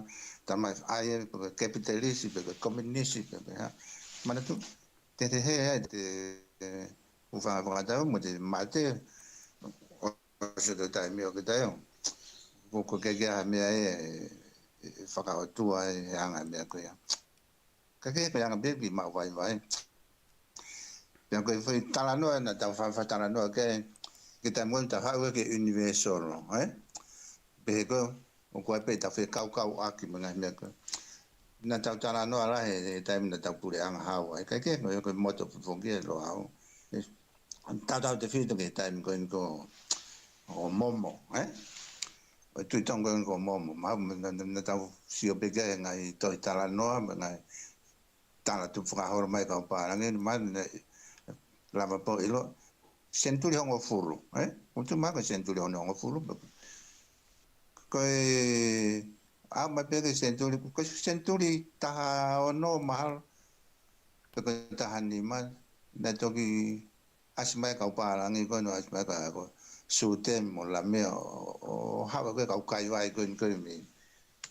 Talamai ʻai ē, ko e capitalist, pe ko e communist, pe ko e hā. Manatu, te te hē ai, te, ʻoku fanga fakatau, mo te mate, ʻosi ʻo taimi ʻo kita ia. Ko, ko e ʻikai ke ʻi ai ha meʻa ʻe, ʻe fakaʻotua ʻe he anga meʻa ko ia. Ka ke ko e anga pē ke maʻu vaivai. Pea ko e foʻi talanoa naʻa tau fa-, fa-, talanoa ke, ke taimi ko ē tau haʻu ki he universal, ē? Pehē ko ē, ʻoku ʻi ai pē ʻetau fekaukauʻaki mo e ngaahi meʻa ko ē. Naʻa tau talanoa lahi he taimi naʻa tau puleʻanga hau ai. Ka ke ko e, ko e moto foki ʻe Loʻau. Ē, tautautefito ki he taimi ko eni ko ʻo Momo, ē? ʻO e Tuʻi Tonga ko eni ko Momo. Mahalo naʻa, naʻa, naʻa tau sio pē ki he ngaahi tohi talanoa, mo e ngaahi tala tupu fakaholo mai kau pālangi, mahalo naʻe lava pē ʻo ʻilo. Senituli hongofulu, ē? ʻOku mahalo ko e senituli hono hongofulu. Ko e, aʻu mai pē ki he senituli, ko e senituli taha ono mahalo, pe ko e taha nima, naʻe toki ʻasi mai kau pālangi ko ē, naʻe ʻasi mai kau ko Suteni mo Lamea ʻo, ʻo haʻu ko ē kau kaivai ko ē, ko ē mei,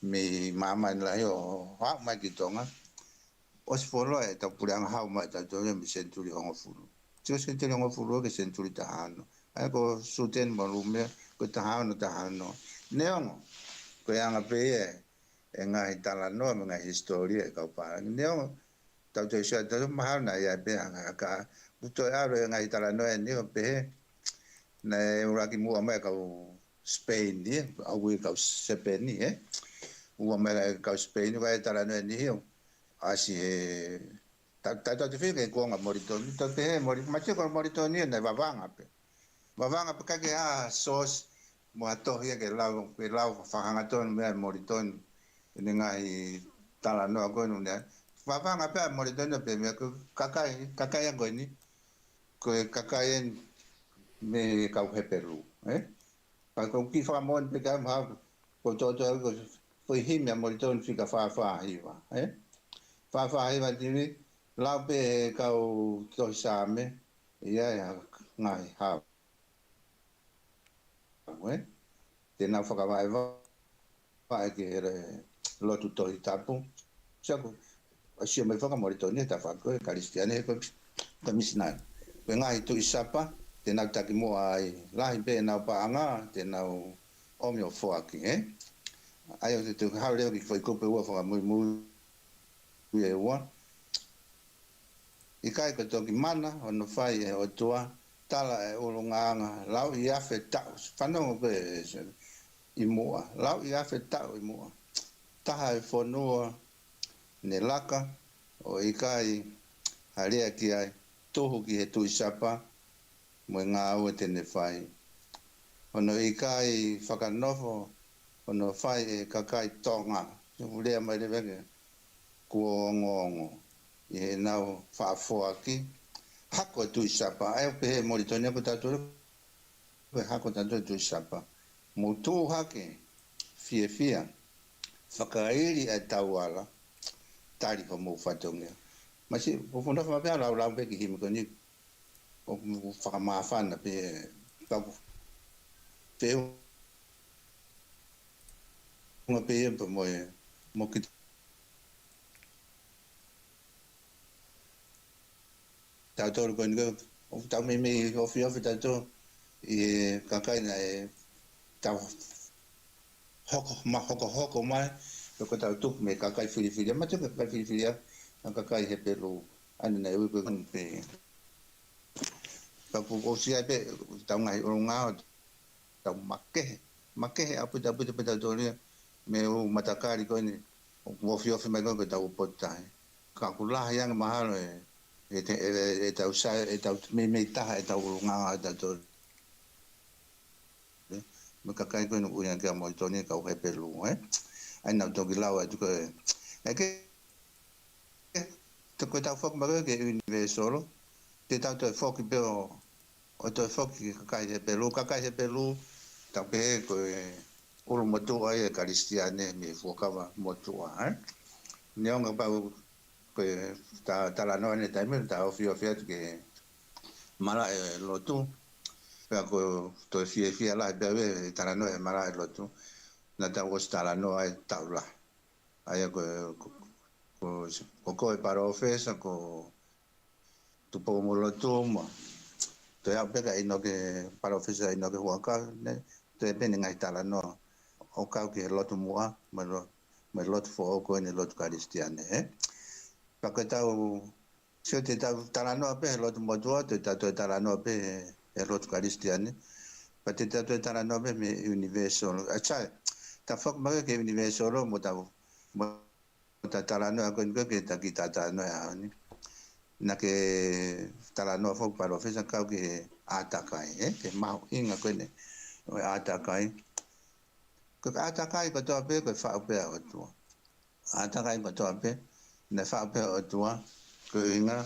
mei māmani lahi ʻo haʻu mai ki Tonga. ʻOsi fuoloa ʻetau puleʻanga hau mai ʻa tautolu ia mei he senituli hongofulu. Sio senituli hongofulu ki he senituli taha ono. ʻA ia ko Suteni mo Lamea, ko e taha ono, taha ono. Neongo, ko e anga pē ia ʻe ngaahi talanoa mo e ngaahi hisitōlia ʻa e kau pālangi. Neongo, tau toe sio atu mahalo naʻe ʻi ai pē anga ka. ʻOku toe ʻalu e ngaahi talanoa ʻeni ʻo pehē naʻe ʻuluaki muʻa mai kau Spain, ē, ʻa ia ko e kau Sepeni, ē. Muʻa mai kau Spain, ko e talanoa ʻeni ʻo ʻasi he, ta-, ta-, tautautefito ki he kuonga Moulitoni, tau pehē Mouli-, mahalo ko Moulitoni naʻe vavanga pē. Vavanga pē, ʻikai ke ʻi ai ha source mo ha tohi ia ke lau, ke lau fakahangatonu meʻa ʻa Moulitoni ʻi heʻene ngaahi talanoa ko eni. Vavanga pē ʻa Moulitoni pē meʻa ko e kakai, kakai ia ko eni, ko e kakai eni mei he kau Hepelū, ē? Ka ko e kiʻi fakamoʻoni pē ka mahalo ko e toʻotoʻo ko e foʻi himi ʻa Moulitoni fika fā fā hiva, ē? Fā fā hiva tivi, lau pē he kau tohi Saame, ʻi ai ha ngaahi hau, ē? Te nau fakavaʻevaʻe ki he lotu Tohi Tapu. Sio ko, ʻa sio mai fakamoʻoni Moulitoni he tafaʻaki ko e Kalisitiane he ko e, ko e misinale. Ko e ngaahi Tuʻi Sapa, te nau taki muʻa ai, lahi pē ʻenau paʻanga, te nau ʻomi ʻo foaki, ē? ʻA ia ʻoku te tau haʻu leva ki he foʻi kupu ʻe ua fakamuimui ʻe ua. ʻIkai ko e toki mana hono fai ʻe he ʻOtua, tala ʻe he ʻulungaanga, lauʻi afe taʻu, fanongo ko ē ʻi muʻa, lauʻi afe taʻu ʻi muʻa. Taha e fonua ne laka, ʻo ʻikai ha lea ki ai, tuhu ki he Tuʻi Sapa, mo e ngāue te ne fai. Hono ʻikai fakanofo, hono fai ʻe he kakai Tonga. Te u lea mai leva ke kuo ongoongo ʻi heʻenau faʻa foaki. Hako e Tuʻi Sapa, ʻa ia ʻoku pehē ʻe Moulitoni ko tautolu, ko e hako tautolu Tuʻi Sapa. Mou tuʻu hake, fiefia, fakaili ʻa e tauala, tali homou fatongia. Masi, ko funa fa pea laulau pē ki he himi ko eni, ʻoku fakamāfana pē, ka ʻoku feʻunga pē ia pea mo e, mo kitautolu ko eni ko, ʻoku tau meimei ofiofi tautolu ʻi he kakai naʻe tau hoko, ma hokohoko mai, pe ko ʻetau tupu mei he kakai filifilia, ma tupu kakai filifilia, ʻa e kakai Hepelū, ʻa eni naʻe ui ko e kanu pē. Ka ʻoku ʻosi ʻi ai pē ʻetau ngaahi ʻulungaanga, tau makehe, makehe ʻaupito, ʻaupito pē tautolu ia, mei he ʻū matakali ko eni, ʻoku ofiofi mai ko ē ko ʻetau ʻū potu tahi. Ka ʻoku lahi ange mahalo e, ʻe te, ʻe, ʻe tau sa, ʻe tau meimei taha, ʻe tau ʻulungaanga, ʻe tau tō. Mo e kakai ko eni ʻoku ui ange kia Molitoni, kau Hepelū, ē? ʻA ia naʻa ku toki lau atu ko e. ʻE ke, te ko e tau foki mai ko e ke Universal, te tau toe foki pē ʻo, ʻo toe foki ki he kakai Hepelū, kakai Hepelū, tau pehē ko e ʻulumotuʻa ia e Kalisitiane mei he Fuakava Motuʻa, ē? Neongo pau ko e ta, talanoa ʻeni he taimi ni, ta ofiofi atu ki he malaʻe lotu. Pea ko e toe fiefia lahi pē au he talanoa he malaʻe lotu. Naʻa tau ʻosi talanoa he taʻu lahi. ʻA ia ko, ko, ko, ko, ko e palōfesa, ko Tupou Molotu mo. Toe aʻu pē kia ʻInoke, palōfesa ʻInoke Huʻakau, ne, toe pē ʻeni e ngaahi talanoa ʻo kau ki he lotu muʻa, mo e lo-, mo e lotu foʻou ko eni lotu Kalisitiane, ē? Pea ko e tau, sio te tau talanoa pē he lotu motuʻa, te tau toe talanoa pē he, he lotu Kalisitiane. Pea te tau toe talanoa pē mei he Universal. ʻA ia, tau foki mai ki he Universal mo tau, mo ta talanoa ko eni ko e ke taki ta talanoa ʻaho ni. Naʻa ke talanoa foki palōfesa kau ki he ʻātakai, ē? Ki he mahuʻinga ko eni ʻo e ʻātakai. Ko e ʻātakai kotoa pē, ko e faʻu pē ʻa e ʻOtua. ʻĀtakai kotoa pē, naʻe faʻu pē ʻa e ʻOtua, ko e ʻuhinga,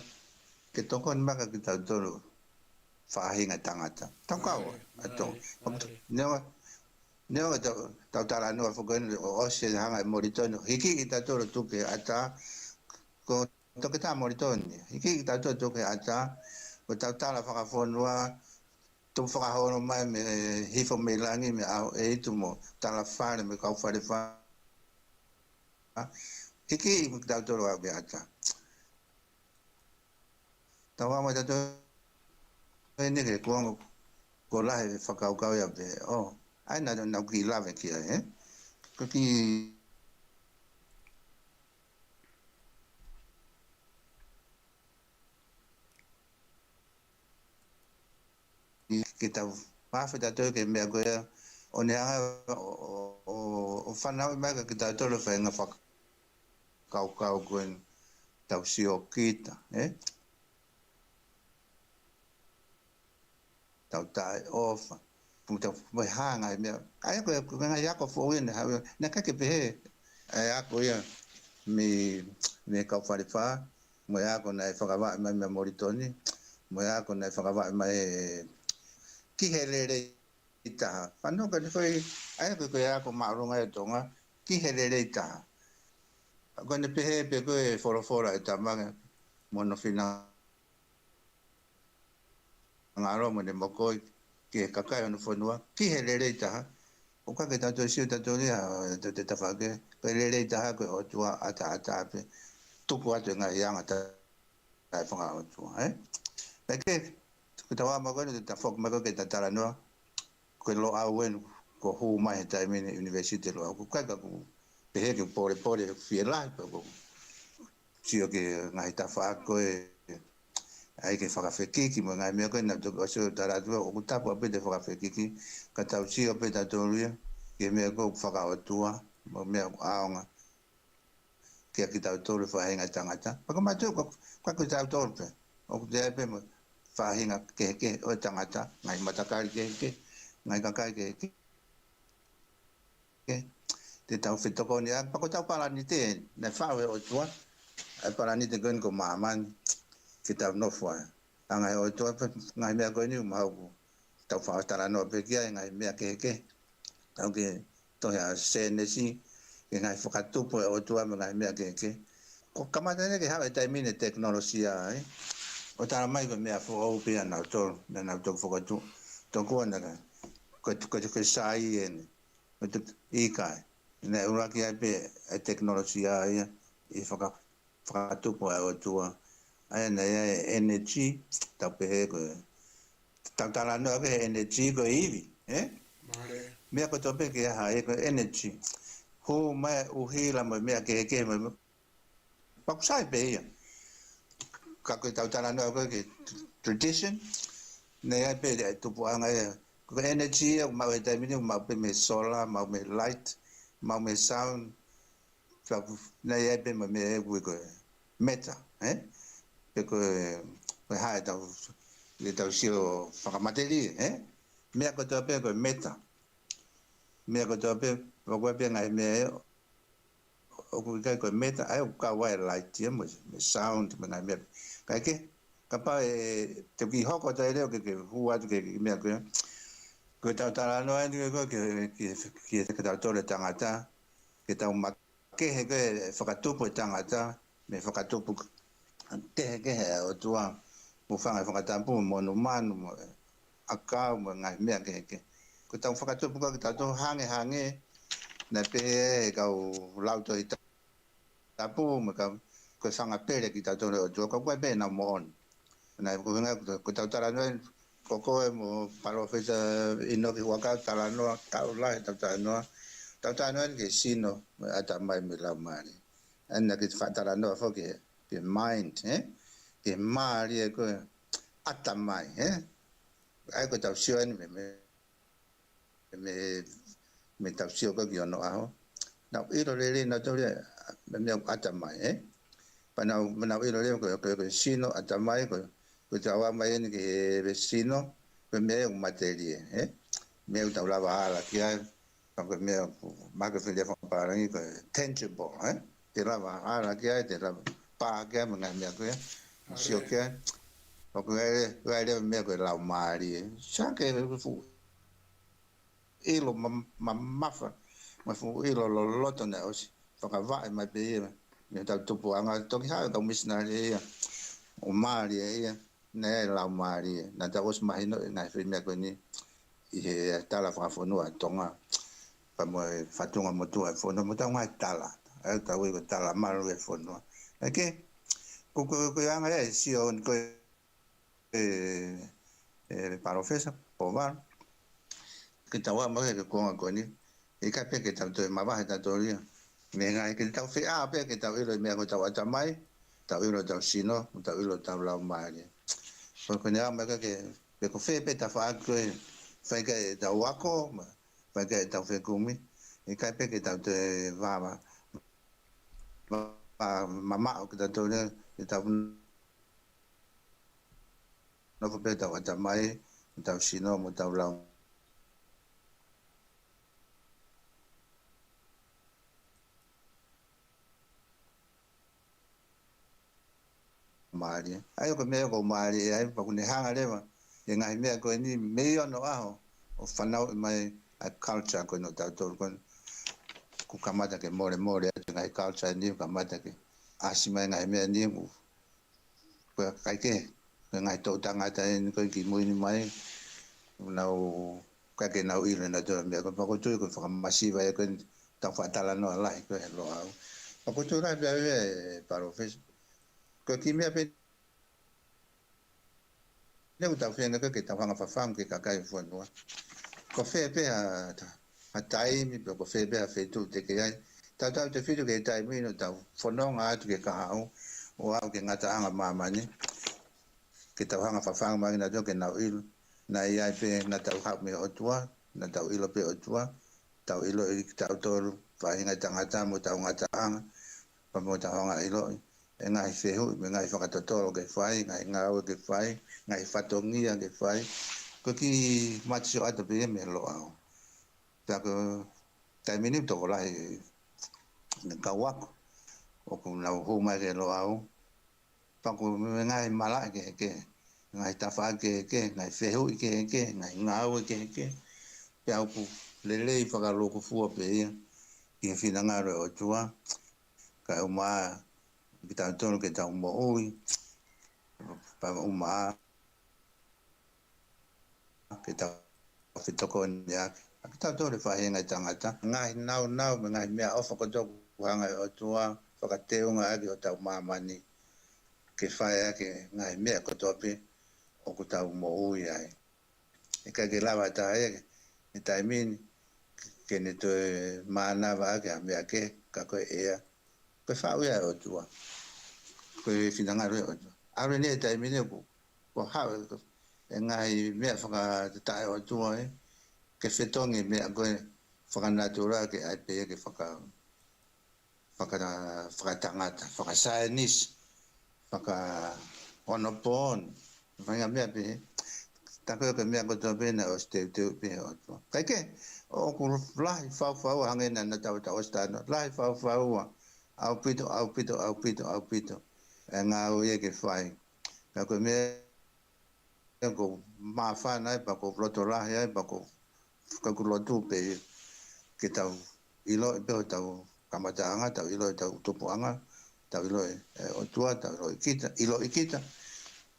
ke tokoni mai kia kitautolu faʻahinga tangata. Tau kau, ʻa e tō. Neongo, neongo tau, tau talanoa foki eni ʻo ʻosi e hanga ʻe Molitoni ʻo hiki kitautolu tuku ki he ʻatā, ko Toketā Molitoni, hiki kitautolu tuku ki he ʻatā, ko ʻetau tala fakafonua, tupu fakaholo mai mei he hifo mei langi mei he ʻaho ʻe hitu mo tala fale mei he kau fale fā. Hiki mo kitautolu aʻu ki he ʻatā. Tau ʻalu mai tautolu eni ki he kuonga ko e lahi e fakakaukau ia pē. ʻŌ, ʻa ia naʻa, naʻa ku kiʻi lave ki ai, ē? Ko e kiʻi ke tau mafe tautolu ki he meʻa ko ia, ʻo ne hanga ʻo, ʻo, ʻo, ʻo fanauʻi mai kia kitautolu e faʻahinga fakakaukau ko eni, tau sio kita, ē? Tau taʻeʻofa. Mo tau mo e hanga he meʻa. ʻA ia ko e, ko e ngaahi ako foʻou ia naʻe haʻu, naʻe ʻikai ke pehē ʻa e ako ia mei, mei he kau fale fā, mo e ako naʻe fakavaʻe mai meia Molitoni, mo e ako naʻe fakavaʻe mai ʻe, ki he lelei taha. Fanongo ki he foʻi, ʻa ia ko e, ko e ako māʻolunga ʻi Tonga, ki he lelei taha. Ko ʻene pehē pē ko e folofola ʻa e Tamai mo hono finangalo mo ʻene mokoi ki he kakai ʻo hono fonua, ki he lelei taha. ʻOku ʻikai ke tau toe sio tautolu ia, ʻa, te, te tafake, ko e lelei taha ko e ʻOtua ʻataʻatā pē. Tuku atu e ngaahi anga taʻefakaʻotua, ē? Pea ke, ko ʻetau ʻalu mai ko eni, te ta foki mai ko ē ke ta talanoa, ko e Loʻau eni, ko e hū mai he taimi ni ʻunivēsiti Loʻau. ʻOku ʻikai ke u pehē ke u polepole, fie lahi, pea ko e sio ki he ngaahi tafaʻaki ko ē, ʻai ke fakafekiki, mo e ngaahi meʻa ko ē naʻa tau toki ʻosi ʻo tala atu, ʻoku tapu ʻaupito e fakafekiki, ka tau sio pē tautolu ia, ki he meʻa ko ē ʻoku fakaʻotua, mo e meʻa ʻoku ʻaonga kia kitautolu faʻahinga tangata. Pea ko mātou, ko, ko kitautolu pē. ʻOku toe ʻi ai pē mo e faʻahinga kehekehe ʻo e tangata, ngaahi matakali kehekehe, ngaahi kakai kehekehe. Ke, te tau fetokoniʻaki, pea ko ʻetau palanite, naʻe faʻu ʻe he ʻOtua, ʻa e palanite ko eni ko māmani, ke tau nofo ai. Hanga ʻe he ʻOtua pē, ngaahi meʻa ko eni ʻoku mau ʻoku tau faʻa talanoa pē ki ai, ngaahi meʻa kehekehe. Tau ki he tohi ʻa Sēnesi, ki he ngaahi fakatupu ʻa e ʻOtua mo e ngaahi meʻa kehekehe. Ko e kamata eni ke haʻu e taimi ni e tekinolosia, ē? ʻO tala mai ko e meʻa foʻou pē ia ʻanautolu, naʻa nau toki fokotuʻu. Tokua naʻa ka, ko e, ko e, ko e saiene. Ko e tuk-, ʻikai. Naʻe ʻuluaki ai pē e tekinolosia ia, ʻi he faka-, fakatupu ʻa e ʻOtua. ʻA ia naʻe ʻi ai e energy, tau pehē ko e, tau talanoa ki he energy ko e ivi, ē? Mālie. Meʻa kotoa pē ke ʻi ai ha, ē, ko e energy. Hū mai ʻuhila mo e meʻa kehekehe mo e, pea ʻoku sai pē ia. Ka ko ʻetau talanoa ko ē ki he tradition, naʻe ʻi ai pē e tupuʻanga ia. Ko e energy ia, ʻoku maʻu he taimi ni, ʻoku maʻu pē mei he solar, maʻu mei he light, maʻu mei he sound, Ka naʻe ʻi ai pē mo e meʻa ʻoku ui ko e matter, ē? ko e, ko e hā ʻetau, ʻetau sio fakamatelie, ē? Meʻa kotoa pē ko e meta. Meʻa kotoa pē, ʻoku ʻi ai pē ngaahi meʻa ē, ʻoku ʻikai ko e meta, ʻa ia ʻoku kau ai e light ia mo e, mo e sound, mo e ngaahi meʻa. Kae kehe, kapau ʻe, te u kiʻi hoko atu ai leva ke, ke hū atu ki he, ki he meʻa ko ē. Ko ʻetau talanoa eni ko ē ki he, ki he, ki he, ki he tau tole tangata, ke tau ma- kehe ko e fakatupu e tangata, mo e fakatupu kehekehe ʻa e ʻOtua, mo e fanga fakatapu, mo e monumanu, mo e ʻakau, mo e ngaahi meʻa kehekehe. Ko ʻetau fakatupu ko ē kitautolu hangehangē, naʻe pehē ʻe he kau Lautohi Tapu, mo e kau, ko e fanga pele kitautolu ʻo e ʻOtua, ka ʻoku ʻi ai pē ʻenau moʻoni. Naʻe ko e ʻuhinga ko, ko ʻetau talanoa, ko koe mo Palōfesa ʻInoke Huʻakau talanoa, tau lahi ʻetau talanoa. Tau talanoa ki he sino, mo e ʻatamai mo e laumālie. ʻA ia naʻa ke faʻa talanoa foki ki he, ki he mind, ē? Ki he mālie ko e ʻatamai, ē? ʻA ia ko ʻetau sio eni mei, mei, mei, mei heʻetau sio ko ē ki onoʻaho. Nau ʻilo lelei nautolu ia, meʻa, meʻa ʻoku ʻatamai, ē? Pea nau, nau ʻilo lelei ko, ko, ko e sino, ʻatamai, ko, ko ʻetau ō mai eni ki he, he sino, ko e meʻa ia ʻoku matelie, ē? Meʻa ʻoku tau lava ʻo ala ki ai, ka ko e meʻa ʻoku, mahalo ko e fili fakapālangi ko e tangible, ē? Te lava ʻo ala ki ai, te lava ʻo pā ki ai, mo e ngaahi meʻa ko ia, sio ki ai. ʻOku ʻi ai, ʻi ai leva e meʻa ko e laumālie, ē? Sai ke fuʻu ʻilo ma-, mamafa, mo e fuʻu ʻilo loloto naʻe ʻosi fakavaʻe mai pē ia mei heʻetau tupuʻanga, toki haʻu e kau misinale ia ʻo mālie ia, naʻe ʻi ai e laumālie. Naʻa tau ʻosi mahinoʻi e ngaahi foʻi meʻa ko eni ʻi he tala fakafonua ʻa Tonga, pea mo e fatunga motuʻa e fonua, mo ʻetau ngaahi tala, ʻa ia ʻoku tau ui ko e tala malu e fonua. ʻA ia ko e, ko e, ko e anga ia e sio eni ko ē ē, ē, Palōfesa Pouvalu. Ke tau ō mai ki he konga ko eni, ʻikai pē ke tau toe mavahe tautolu ia. Meʻa ngaahi ke tau feʻao pē ke tau ʻilo e meʻa ko ʻetau ʻatamai, tau ʻilo ʻetau sino, tau ʻilo ʻetau laumālie. Ko, ko ʻene ō mai ko ē ke, pe ko fē pē tafaʻaki ko ē, fai ki ai ʻetau ako, mo e fai ki ai ʻetau fekumi, ʻikai pē ke tau toe vava, va, va, mamaʻo kitautolu ia, ke tau nofo pē ʻetau ʻatamai, ʻetau sino, mo ʻetau laumālie. ʻA ia ko e meʻa ʻoku mālie ai, pea ʻoku ne hanga leva ʻe he ngaahi meʻa ko eni mei onoʻaho ʻo fanauʻi mai ʻa e culture ko eni ʻo tautolu ko eni. Kuo kamata ke molemole atu e ngaahi culture ni, kuo kamata ke ʻasi mai e ngaahi meʻa ni, kuo ko e ʻikai ke, ko e ngaahi toʻu tangata eni ko ē kimui ni mai, nau, ʻikai ke nau ʻilo nautolu e meʻa ko ē, pea ʻoku ou tui ko e fakamasiva ia ko ē ʻetau faʻa talanoa lahi ko ē he Loʻau. Pea ʻoku ou tui lahi pē au ia ē Palōfesa. Ko e kiʻi meʻa pē eni ʻoku tau feinga ko ē ke tau hanga ʻo fafangu ki he kakai ʻo e fonua. Ko fē pē ha, ha taimi, pe ko fē pē ha feituʻu te ke ʻi ai. Tautautefito ki he taimi ni ʻoku tau fononga atu ki he kahaʻu, ʻo aʻu ki he ngataʻanga ʻo māmani. Ke tau hanga ʻo fafangu mai kinautolu ke nau ʻilo naʻe ʻi ai pē, naʻa tau haʻu mei he ʻOtua, naʻa tau ʻilo pē ʻOtua, tau ʻiloʻi kitautolu, faʻahinga ʻo e tangata mo ʻetau ngataʻanga, pea mo ʻetau hanga ʻo ʻiloʻi e ngaahi fehuʻi, mo e ngaahi fakatotolo ke fai, ngaahi ngāue ke fai, ngaahi fatongia ke fai. Ko e kiʻi mate sioʻata pē ia mei he Loʻau. Pea ko e taimi ni ʻoku tokolahi e kau ako ʻoku nau hū mai ki he Loʻau. Pea ko e ngaahi malaʻe kehekehe, ngaahi tafaʻaki kehekehe, ngaahi fehuʻi kehekehe, ngaahi ngāue kehekehe. Pea ʻoku lelei fakalūkufua pē ia ki he finangalo ʻo e ʻOtua. Kae ʻumaʻā kitautolu ke tau moʻui, pea ʻumaʻā ke tau fetokoniʻaki ʻa kitautolu e faʻahinga ʻo e tangata. Ngaahi naunau mo e ngaahi meʻaʻofa kotoa ʻoku hanga ʻe he ʻOtua ʻo fakateungaʻaki hotau māmani ke fai ʻaki e ngaahi meʻa kotoa pē ʻoku tau moʻui ai. ʻIkai ke lava ʻe ha taha ia he taimi ni ke ne toe mānava ʻaki ha meʻa kehe, ka ko e ʻea, ko e faʻu ia ʻa e ʻOtua. Ko e finangalo ia ʻo e ʻOtua. ʻAlu eni e taimi ni ʻoku, ʻoku haʻu e, e ngaahi meʻa fakataʻe ʻOtua ē, ke fetongi e meʻa ko ē fakanatula ke ʻai pē ia ke faka-, faka-, fakatangata, fakasaienisi, faka-, hono pō ni. Faʻahinga meʻa pē, tā ko e meʻa kotoa pē naʻe ʻosi teuteu pē ʻe he ʻOtua. Kae kehe, ʻoku lahi faufaua hangē naʻa tau ʻosi talanoa. Lahi faufaua, ʻaupito, ʻaupito, ʻaupito, ʻaupito. ʻE ngāue ia ke fai. Ka ko e meʻa ʻoku ou māfana ai, pea ʻoku ou loto lahi ai, pea ʻoku ou, ka ʻoku ou lotu pē ke tau ʻiloʻi pē hotau kamataʻanga, tau ʻiloʻi hotau tupuʻanga, tau ʻiloʻi e ʻOtua, tau ʻiloʻi kita, ʻiloʻi kita,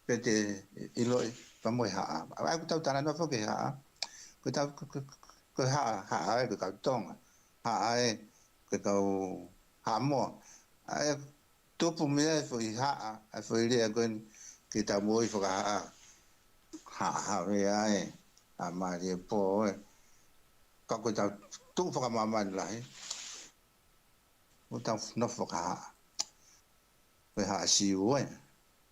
pea te ʻiloʻi pea mo e haʻa. ʻA ia ʻoku tau talanoa foki ki he haʻa, ko e tau, ko, ko, ko e haʻa, haʻa ē, ko e kau Tonga, haʻa ē, ko e kau Haʻamoa. ʻA ia tupu mei ai e foʻi haʻa, ʻa e foʻi lea ko eni ki heʻetau moʻui fakahaʻa. Haʻahaʻa ē, ʻa mālie pō ē. Ka ko ʻetau tuʻu fakamāmani lahi, ʻoku tau nofo fakahaʻa. Ko e haʻa Siu ē,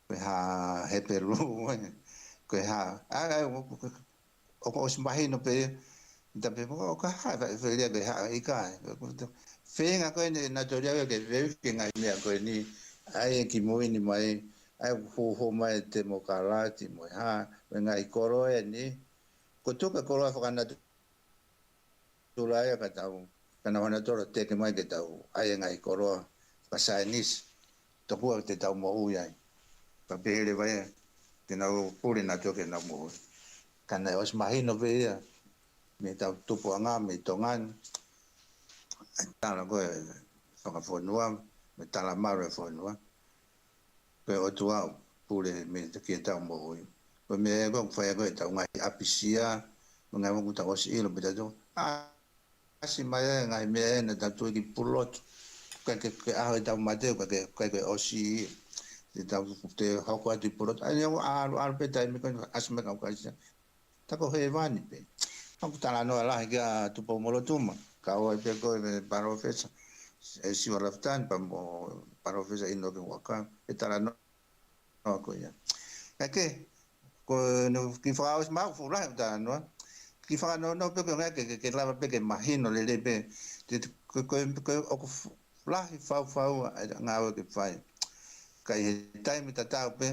ko e haʻa Hepelū ē, ko e haʻa, ʻa, ʻa, ʻo, ʻo, ʻoku ʻosi mahino pē ia, ta pē, ʻoku ʻikai ha, ha, ha lea ko e haʻa ʻikai. Feinga ko eni ʻe nautolu ia ke veu ki he ngaahi meʻa ko eni, ʻa ia ki mui ni mai, ʻa ia ʻoku hū mai e temokalati mo e hā, mo e ngaahi koloa eni, ko e tuku e koloa fakanatula ia ka tau, ka nau hanga nautolu ʻo teke mai ke tau ʻai e ngaahi koloa fakasaienisi, tokua te tau moʻui ai. Ka pehē leva ia, te nau pule nautolu ke nau moʻui. Ka naʻe ʻosi mahino pē ia, mei heʻetau tupuʻanga, mei Tonga ni, ʻa e tala ko e fakafonua, mo e talamalu e fonua. Ko e ʻOtua ʻoku pule mei he, ki heʻetau moʻui. Ko e meʻa ia ʻoku fai ko ē ʻetau ngaahi ʻapisia, mo e ngaahi meʻa ʻoku tau ʻosi ʻilo pē tautolu. ʻAsi mai e ngaahi meʻa ē naʻa tau tui ki pulotu. Kae kehe, ko e ʻaho ʻetau mate, kae kehe, kae kehe ʻosi. Te tau, te hoko atu ʻi pulotu. ʻA ia ʻoku ʻalu, ʻalu pē taimi ko ē ʻasi mai kau kaisia. Ta ko hēvani pē. ʻOku talanoa lahi kia Tupou Molotuma. Kau ai pē ko e palōfesa, ʻe Siua Lafitani, pea mo palōfesa ʻInoke Huʻakau. ʻE talanoa ko ia. Kae kehe, ko e kiʻi fakaʻosi maʻu fuʻu lahi ʻo e talanoa. Kiʻi fakanounou pē ko e ʻuhinga ke, ke, ke lava pē ke mahino lelei pē. Te, te, ko, ko, ko, ʻoku fu-, lahi faufaua e ngāue ke fai. Ka ʻi he taimi tatau pē,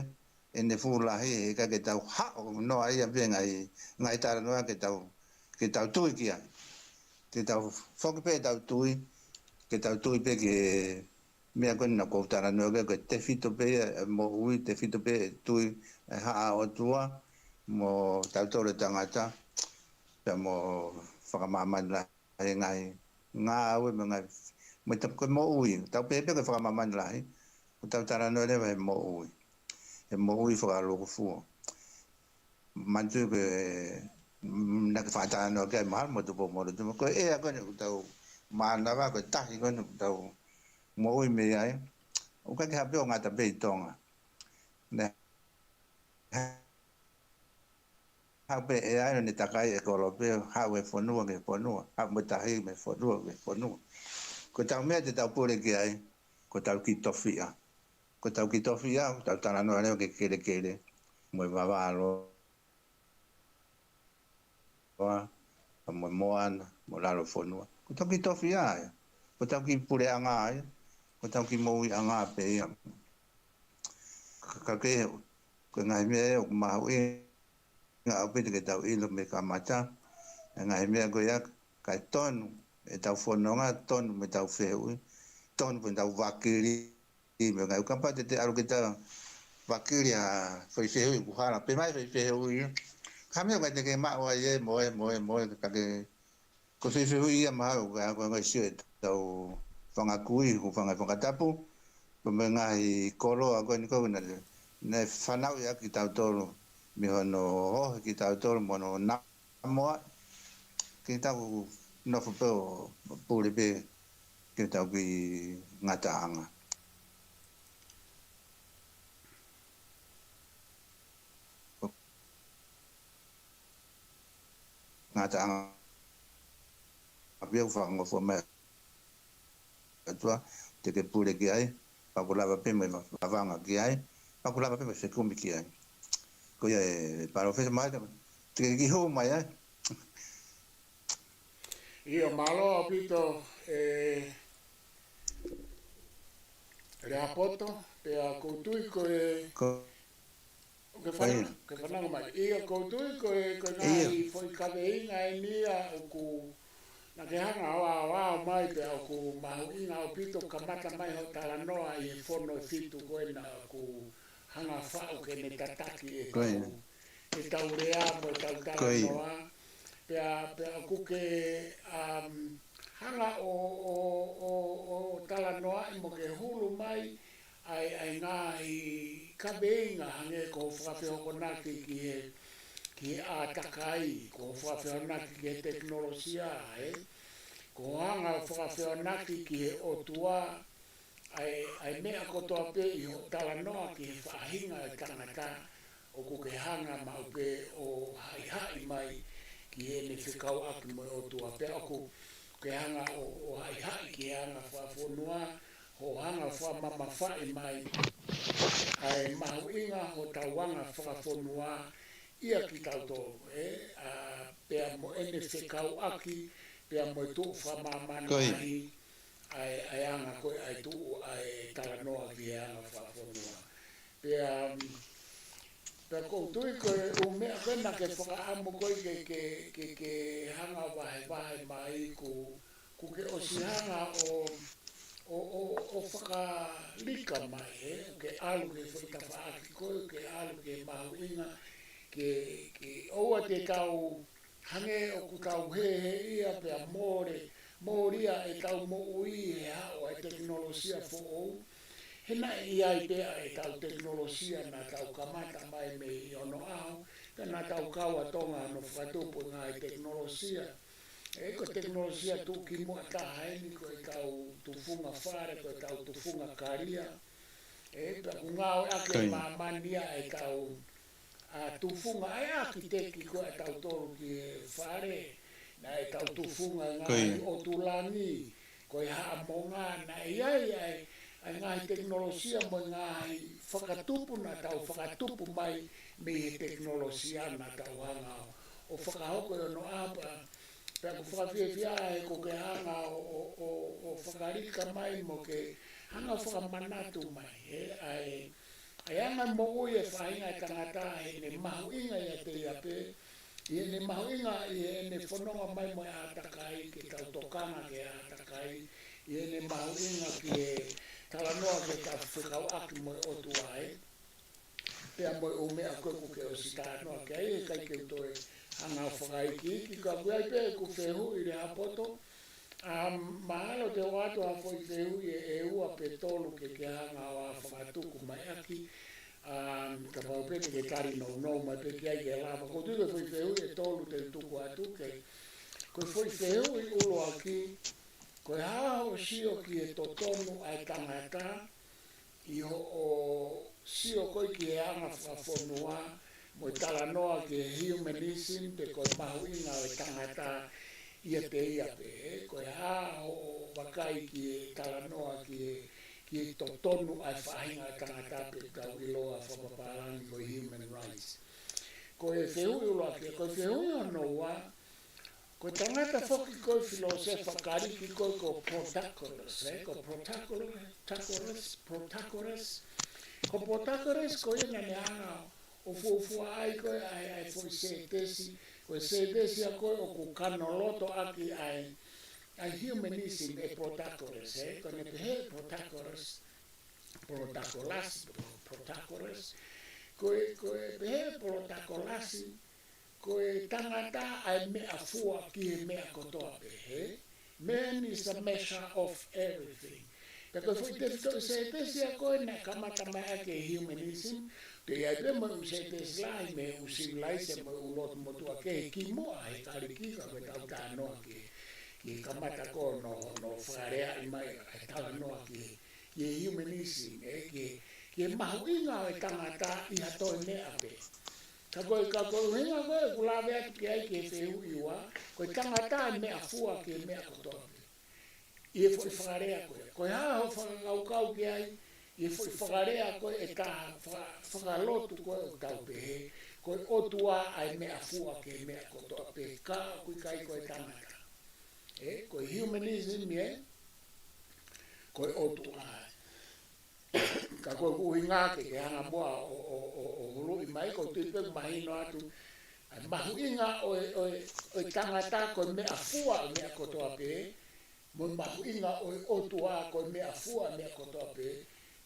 ʻene fuʻu lahi, he ʻikai ke tau haʻo noa ia pē ngaahi, ngaahi talanoa ke tau, ke tau tui ki ai. Ke tau foki pē ʻetau tui, ke tau tui pē ki he meʻa ko eni naʻa ku talanoa ki ai, ko e tefito pē ia e moʻui, tefito pē e tui, e haʻa ʻOtua, mo tautolu e tangata, pea mo fakamāmani lahi he ngaahi ngāue mo e ngaahi, mo e ta-, ko e moʻui. Tau pehē pē ko e fakamāmani lahi, ʻoku tau talanoa leva he moʻui. He moʻui fakalūkufua. Manatuʻi ko e, mm, naʻa ke fakatalanoa ki ai mahalo mo Tupou Molotuma. Ko e ʻea ko eni ʻoku tau mānava, ko e tahi ko eni ʻoku tau moʻui mei ai. ʻOku ʻikai ke haʻu pē ʻo ngata pē ʻi Tonga. Naʻe haʻu pē e ʻea ʻo ne takai e kolo pē, haʻu e fonua ki he fonua, haʻu mo e tahi mei he fonua ki he fonua. Ko ʻetau meʻa te tau pule ki ai, ko ʻetau kiʻi tofiʻa. Ko ʻetau kiʻi tofiʻa, ko ʻetau talanoa leva ki he kelekele, mo e vavā loa, mo e moana, mo lalo fonua. Ko ʻetau kiʻi tofiʻa ia. Ko ʻetau kiʻi puleʻanga ia. Ko ʻetau kiʻi moʻuiʻanga pē ia. Ka, ka ke, ko e ngaahi meʻa ia ʻoku mahuʻinga ʻaupito ke tau ʻilo mei he kamata. E ngaahi meʻa ko ia, kae tonu ʻetau fononga, tonu mo ʻetau fehuʻi, tonu mo ʻetau vakili, ʻi he meʻa ngaahi uka pea te te ʻalu ke ta vakili ha foʻi fehuʻi ʻoku hala, pehē mai foʻi fehuʻi. Ka meʻa ʻoku ʻikai te ke maʻu ai e moe, moe, moe, ka ke, ko e foʻi fehuʻi ia mahalo, ka ko e ngaahi sio ʻetau fanga kui, hūfanga he fakatapu, ko e meʻa ngaahi koloa ko eni ko ē naʻe, naʻe fanauʻi ʻaki kitautolu, mei hono ohi kitautolu, mo hono na-, Samoa, ke tau nofo pē ʻo pule pē ke tau kiʻi ngataʻanga. Ngataʻanga pē ʻoku fakangofua mai ʻOtua, te ke pule ki ai, pea ʻoku lava pē mo e ma-, lavanga ki ai, pea ʻoku lava pē mo e fekumi ki ai. Ko ia e palōfesa mai, te ke kiʻi hū mai ai. ʻIo, mālō ʻaupito, ē, Lehaapoto, pea ʻoku ou tui ko e, ko Ke fanongo, ke fanongo mai. ʻIo, ʻoku ou tui ko e, ko e ngaahi foʻi kaveinga eni ia ʻoku, naʻa ke hanga ʻo, ʻo, ʻo mai pea ʻoku mahuʻinga ʻaupito kamata mai hoʻo talanoa ʻi he fono ʻe fitu ko ena ʻoku hanga faʻu ke ne tataki ʻetau, ʻetau lea mo ʻetau talanoa. Pea, pea ʻoku ke, um, hanga ʻo, ʻo, ʻo, ʻo talanoaʻi mo ke hulu mai ʻa e, ʻa e ngaahi kaveinga hangē ko hoʻo fakafehokonaki ki he, ki he ʻātakai, ko hoʻo fakafehokonaki ki he tekinolosia, ē? Ko hoʻo hanga ʻo fakafehokonaki ki he ʻOtua, ʻa e, ʻa e meʻa kotoa pē ʻi hoʻo talanoa ki he faʻahinga ʻo e tangata, ʻoku ke hanga maʻu pē ʻo haʻihaʻi mai ki heʻene fekauʻaki mo e ʻOtua. Pea ʻoku ke hanga ʻo, ʻo haʻihaʻi ki he anga fakafonua, hoʻo hanga ʻo fakamamafaʻi mai ʻa e mahuʻinga hotau anga fakafonua ʻia kitautolu, ē? ʻA, pea mo ʻene fekauʻaki, pea mo e tuʻu fakamāmani ʻa e, ʻa e anga ko ē ʻa e tuʻu ʻa e talanoa ki he anga fakafonua. Pea, um, pea ʻoku ou tui ko e ʻū meʻa ko ē naʻa ke fakaʻamu ko ē ke, ke, ke, ke hanga vahevahe mai ʻoku, ʻoku ke ʻosi hanga ʻo, ʻo, ʻo, ʻo fakalika mai, ē? ʻOku ke ʻalu ki he foʻi tafaʻaki ko ē, ʻoku ke ʻalu ki he mahuʻinga, ke, ke ʻoua te tau hangē ʻoku tau hēhēʻia pea mole, molia ʻetau moʻui he haʻu ʻa e tekinolosia foʻou. He naʻe ʻi ai pē ʻa ʻetau tekinolosia naʻa tau kamata mai mei onoʻaho, ka naʻa tau kau ʻa Tonga ʻi hono fakatupu e ngaahi tekinolosia. Ē, ko e tekinolosia tuʻukimuʻa taha eni, ko ʻetau tufunga fale, ko ʻetau tufunga kalia. Ē, pea ʻoku ngāueʻaki ʻe māmani ia ʻetau ʻa tufunga, ʻa e ʻākiteki ko ē ʻa tautolu ki he fale, naʻe ʻetau tufunga ngaahi ʻotu langi, ko e haʻamonga, naʻe ʻi ai ʻa e, ʻa e ngaahi tekinolosia mo e ngaahi fakatupu naʻa tau fakatupu mai mei he tekinolosia naʻa tau hanga ʻo, ʻo fakahoko ʻi onoʻaho pea, pea ʻoku fakafiefia ʻa e ʻoku ke hanga ʻo, ʻo, ʻo, ʻo fakalika mai mo ke hanga ʻo fakamanatu mai, ē, ʻa e ʻa e anga moʻui e faʻahinga ʻo e tangata, heʻene mahuʻinga ʻiate ia pē, ʻi heʻene mahuʻinga ʻi heʻene fononga mai mo e ʻātakai, ke tau tokanga ki he ʻātakai, ʻi heʻene mahuʻinga ki he talanoa ki heʻetau fekauʻaki mo e ʻOtua, ē? Pea mo e ʻū meʻa ko ē ʻoku ke ʻosi talanoa ki ai, ʻikai ke u toe hanga ʻo fakaikiiki, ka ʻoku ʻi ai pē ʻeku fehuʻi Lehaapoto, ʻa, mahalo te u ʻoatu ha foʻi fehuʻi ʻe, ʻe ua pe tolu ke ke hanga ʻo fakatuku mai ʻaki. ʻA, kapau pē te ke tali nounou mai pē ki ai ke lava. ʻOku ou tui ko e foʻi fehuʻi ʻe tolu te u tuku atu ke, ko e foʻi fehuʻi ʻuluaki, ko e hā hoʻo sio ki he totonu ʻa e tangata, ʻi hoʻo sio ko ē ki he anga fakafonua, mo e talanoa ki he humanism, pe ko e mahuʻinga ʻo e tangata ʻiate ia pē, ē? Ko e hā hoʻo vakai ki he talanoa ki he, ki he totonu ʻa e faʻahinga ʻo e tangata pe ʻoku tau ʻiloa fakapapālangi ko e human rights. Ko e fehuʻi ʻuluaki, ko e fehuʻi hono ua, ko e tangata foki ko e filōsefa Kalisi ko ē ko Protagoras, ē? Ko Protagoras, Protagoras, Protagoras. Ko Protagoras ko ia naʻa ne hanga ʻo fuofua ai ko ē ʻa e, ʻa e foʻi sētesi, ko e sētesi ia ko ē ʻoku kanolotoʻaki ʻa e, ʻa e humanism ʻe Protagoras, ē? Ko ʻene pehē ʻe Protagoras, Protagoras, Protagoras. Ko e, ko e pehē ʻe Protagoras, ko e tangata ʻa e meʻafua ki he meʻa kotoa pē, ē? Man is a measure of everything. Pea ko e foʻi tefitoʻi sētesi ia ko ē naʻe kamata mai ʻaki e humanism, pea ʻi ai pē mo e ʻū sētesi lahi mei he ʻū sivilaise mo e ʻū lotu motuʻa kehe kimuʻa he Kalisi ka ko ʻetau talanoa ki he, ki he kamata ko ē hono, hono fakaleaʻi mai ʻa e talanoa ki he, ki he humanism, ē, ki he, ki he mahuʻinga ʻo e tangata ʻi ha toe meʻa pē. Ka ko e, ka ko e ʻuhinga ko ē ʻoku lave atu ki ai ki he fehuʻi ua, ko e tangata ʻa e meʻafua ki he meʻa kotoa pē. ʻI he foʻi fakalea ko ē. Ko e hā hoʻo fakakaukau ki ai, ʻi he foʻi fakalea ko ē ʻe taha, faka-, fakalotu ko ē ʻoku tau pehē, ko e ʻOtua ʻa e meʻafua ki he meʻa kotoa pē, ka ʻoku ʻikai ko e tangata. Ē, ko e humanism, ē? Ko e ʻOtua. Ka ko e ʻuhinga ke, ke hanga muʻa ʻo, ʻo, ʻo, ʻo huluʻi mai, ʻoku ou tui pē ʻoku mahino atu ʻa e mahuʻinga ʻo e, ʻo e, ʻo e tangata ko e meʻafua ʻo e meʻa kotoa pē, mo e mahuʻinga ʻo e ʻOtua ko e meʻafua ʻo e meʻa kotoa pē,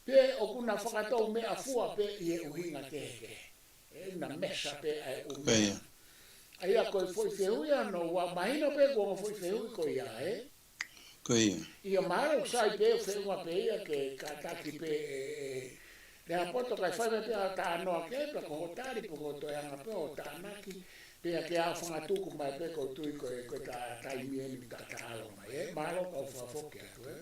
pea ʻoku na fakatou meʻafua pē ʻi he ʻuhinga kehekehe. ʻE na mesa pē ʻa e ʻū meʻa. ʻA ia ko e foʻi fehuʻi ʻa hono ua, mahino pē ko e ongo foʻi fehuʻi ko ia, ē? Ko ia. ʻIo, mahalo ʻoku sai pē, feʻunga pē ia ke kātaki pē ʻe, ʻe Lehaapoto kae fai mai pē ʻa e talanoa kehe, pea ko hoʻo tali pē ko e toe anga pē hoʻo tānaki, pea ke ʻaofangatuku mai pē, ʻoku ou tui ko e, ko e ta-, taimi eni ʻoku ta ʻalu mai, ē? Mahalo ka u fakafoki atu, ē?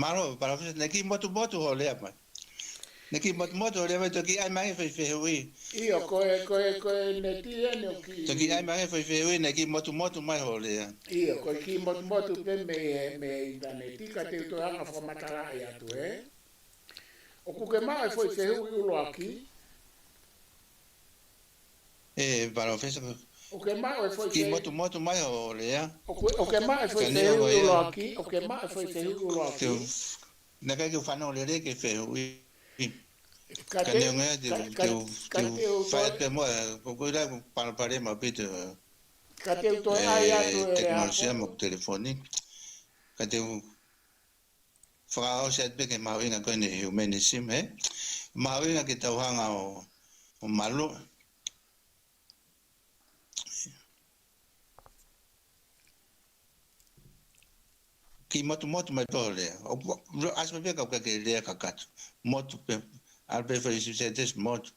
Mālō, Palōfesa, naʻe kiʻi motumotu hoʻo lea mai. Naʻe kiʻi motumotu hoʻo lea mai, toki ʻai mai e foʻi fehuʻi. ʻIo, ko e, ko e, ko e neti eni ʻoku kiʻi. Toki ʻai mai e foʻi fehuʻi, naʻe kiʻi motumotu mai hoʻo lea. ʻIo, ko e kiʻi motumotu pē mei he, mei he ʻinitaneti, ka te u toe hanga ʻo fakamatalaʻi atu, ē? ʻOku ke maʻu e foʻi fehuʻi ʻuluaki. ʻE, Palōfesa, ʻoku ke maʻu e foʻi kiʻi fehuʻi. Motumotu mai hoʻo lea. ʻOku, ʻoku ke maʻu e foʻi fehuʻi ʻuluaki, ʻoku ke maʻu e foʻi fehuʻi ʻuluaki. Te u, naʻe ʻikai ke u fanongo lelei ki he fehuʻi. Ka te, ka neongo ia te u, ka, te u, ka te u fai toe atu pē muʻa, ko, ko e ʻuhinga ʻoku palopalema ʻaupito. Ka te u toe ʻai atu e tekinolosia mo e telefoni. Ka te u fakaʻosi atu pē ki he mahuʻinga ko eni humanism, ē? Mahuʻinga ke tau hanga ʻo, ʻo malu. Kiʻi motumotu mai pē hoʻo lea. ʻO, ʻo, ʻasi mai pē ka u ʻikai ke lea kakato. Motu pē, ʻalu pē foʻi sentence motu.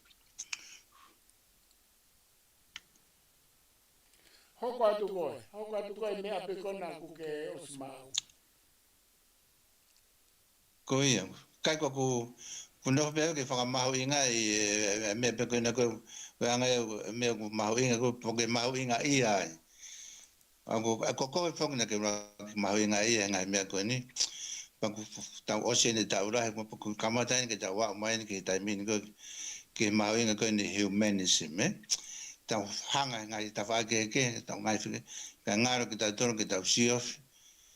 Hoko atu koe, hoko atu koe meʻa pē ko ena ʻoku ke ʻosi maʻu. Ko ia, ʻikai ko ʻeku, ʻoku ou nofo pē au ke fakamahuʻingaʻi e, e, e meʻa pē ko ena ko e, ko e anga e, e meʻa ʻoku mahuʻinga, ko e, ʻoku ke mahuʻingaʻia ai. ʻA ko, ʻa ko koe foki naʻa ke ʻuluaki mahuʻingaʻia he ngaahi meʻa ko eni. Pea ʻoku tau ʻosi eni e taʻu lahi, mo ʻoku kamata eni ke tau aʻu mai eni ki he taimi ni ko e, ki he mahuʻinga ko eni humanism, ē? Tau hanga he ngaahi tafaʻaki kehekehe, tau ngaahi fika, kae ngalo kitautolu ke tau siofi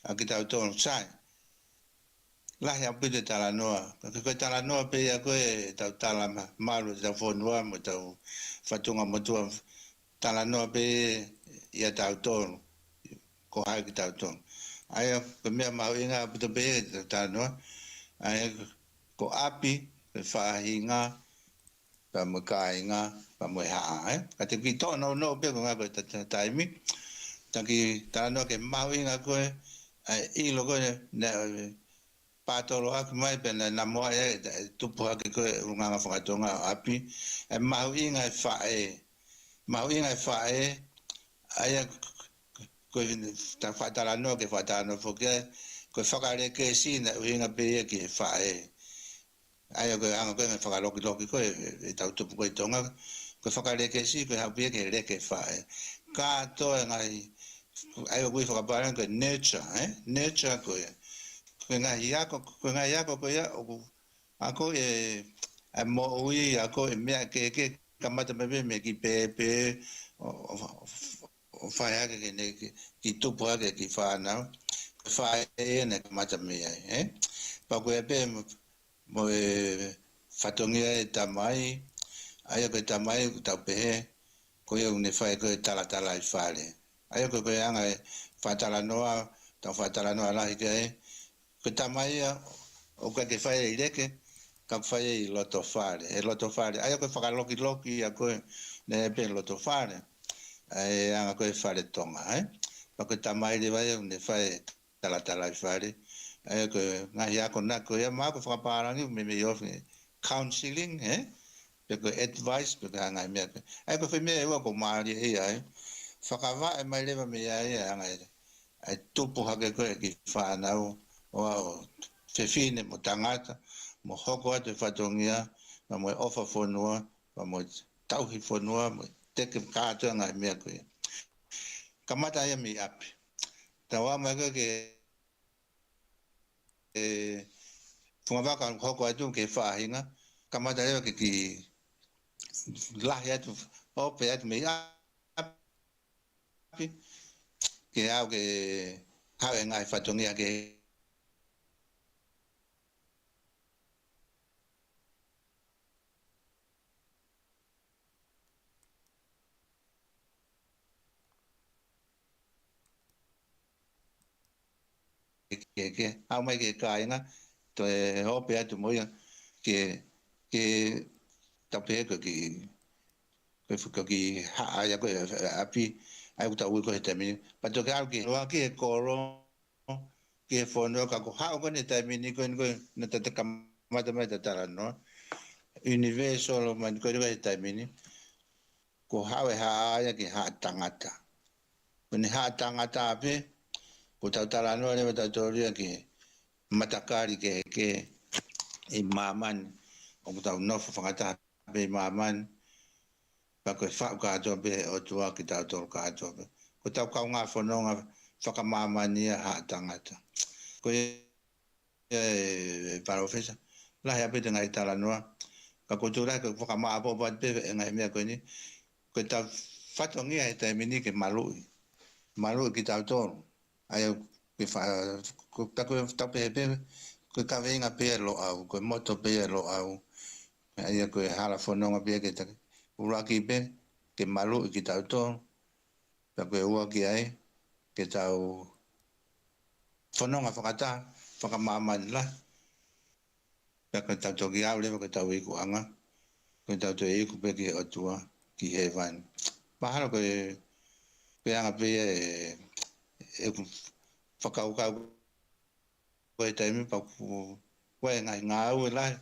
ʻa kitautolu, sai. Lahi ʻaupito e talanoa. Ka ko e talanoa pē ia ko ē ʻetau tala ma-, malu ʻetau fonua mo ʻetau fatunga motuʻa, talanoa pē ia ʻatautolu, ko hai kitautolu. ʻA ia ko e meʻa mahuʻinga ʻaupito pē ia ʻetau talanoa. ʻA ia ko ʻapi, ko e faʻahinga, pea mo e kāinga, pea mo e haʻa, ē? Ka te u kiʻi toʻo nounou pē ko e ʻuhinga ko e ta-, ta-, taimi. Te u kiʻi talanoa ki he mahuʻinga ko ē, ʻa e ʻilo ko ē, naʻe, ē, pātoloaki mai pea naʻe namoaʻi ai e tupu hake ko ē ʻulungaanga fakatonga ʻo ʻapi. ʻA e mahuʻinga e faʻē. Mahuʻinga e faʻē, ʻa ia ko e, ta fakatalanoa ke fakatalanoa foki ai, ko e fakalekesi naʻe ʻuhinga pē ia ki he faʻē. ʻA ia ko e anga ko ē ngaahi fakalokiloki ko ē, ʻetau tupu ko ē ʻi Tonga, ko e fakalekesi, ko e haʻu pē ia ki he leke faʻē. Kātoa e ngaahi, ʻa ia ʻoku ui fakapālangi ko e nurture, ē? Nurture ko ia. Ko e ngaahi ako, ko e ngaahi ako ko ia, ʻoku, ako e, e moʻui, ako e meʻa kehekehe, kamata mai pē mei he kiʻi pēpē, ʻo, ʻo, ʻo fai hake ke ne, ke, ke tupu hake e kiʻi fānau, ko e faʻē naʻe kamata mei ai, ē? Pea ko ia pē mo, mo e fatongia e tamai, ʻa ia ko e tamai ʻoku tau pehē, ko ia ʻoku ne fai ko ē talatalaifale. ʻA ia ko e, ko e anga e fakatalanoa, tau fakatalanoa lahi ki ai, ko e tamai ia, ʻoku ʻikai ke fai ia ʻi leke, ka fai ia ʻi loto fale, he loto fale. ʻA ia ko e fakalokiloki ia ko ē, naʻe pē loto fale. ʻA e anga ko ē fale Tonga, ē? Pea ko e tamai leva ia, ne fai talatalaifale. ʻA ia ko e ngaahi akonaki ko ia, mo e ako fakapālangi, meimei ofi, counseling, ē? Pe ko e advice, pe ko e ngaahi meʻa ko ē. ʻA ia ko e foʻi meʻa ʻe ua ʻoku mālie ia, ē? Fakavaʻe mai leva mei ai, ē, anga e ʻa e tupu hake ko ē e kiʻi fānau, ʻo aʻu fefine mo tangata, mo hoko atu e fatongia, pea mo e ʻofa fonua, pea mo e tauhi fonua, mo e teke kātoa e ngaahi meʻa ko ia. Kamata ia mei ʻapi. Tau aʻu mai ko ē ki he, e, fungavaka hoko atu ki he faʻahinga, kamata leva ke kiʻi lahi atu, ope atu mei ʻapi. ʻApi. ke aʻu ke haʻu e ngaahi fatongia ke ke, ke, ke, haʻu mai ki he kāinga, toe hopo atu mo ia, ke, ke tau pehē ko e kiʻi, ko e kiʻi haʻa ia ko e ʻapi, ʻa ia ʻoku tau ui ko ē he taimi ni. Pea toki aʻu ki he loa ki he kolo, ki he fonua, ka ko e haʻu ko eni he taimi ni ko eni ko ē, naʻa tau kamata mai ʻetau talanoa. Universal mai ko eni ko ē he taimi ni. Ko e haʻu e haʻa ia ki he haʻa tangata. Ko eni haʻa tangata pē, ko ʻetau talanoa leva ʻa tautolu ia ki he matakali kehekehe ʻi māmani, ʻoku tau nofo fakataha pē ʻi māmani, pea ko e faʻu kātoa pē ʻe he ʻOtua kitautolu kātoa pē. Ko ʻetau kaungā fononga fakamāmani ia haʻa tangata. Ko ia e, e palōfesa, lahi ʻaupito e ngaahi talanoa. Ka ko e tuʻu lahi ko e fakamāʻopoʻopo atu pē e ngaahi meʻa ko eni. Ko ʻetau fatongia he taimi ni ke maluʻi. Maluʻi kitautolu. ʻA ia ke fa-, ko, ka ko e tau pehē pē, ko e kaveinga pē ia ʻa e Loʻau, ko e moto pē ia ʻa e Loʻau. ʻA ia ko e hala fononga pē ia ke taki. ʻUluaki pē, ke maluʻi kitautolu. Pea ko e ua ki ai, ke tau fononga fakataha, fakamāmani lahi. Pea ko ʻetau toki aʻu leva ko ʻetau ikuʻanga, ko ʻetau toe iku pē ki he ʻOtua, ki hēvani. Mahalo ko e, ko e anga pē ia e, ʻeku fakakaukau ko e taimi pea ʻoku, ko e ngaahi ngāue lahi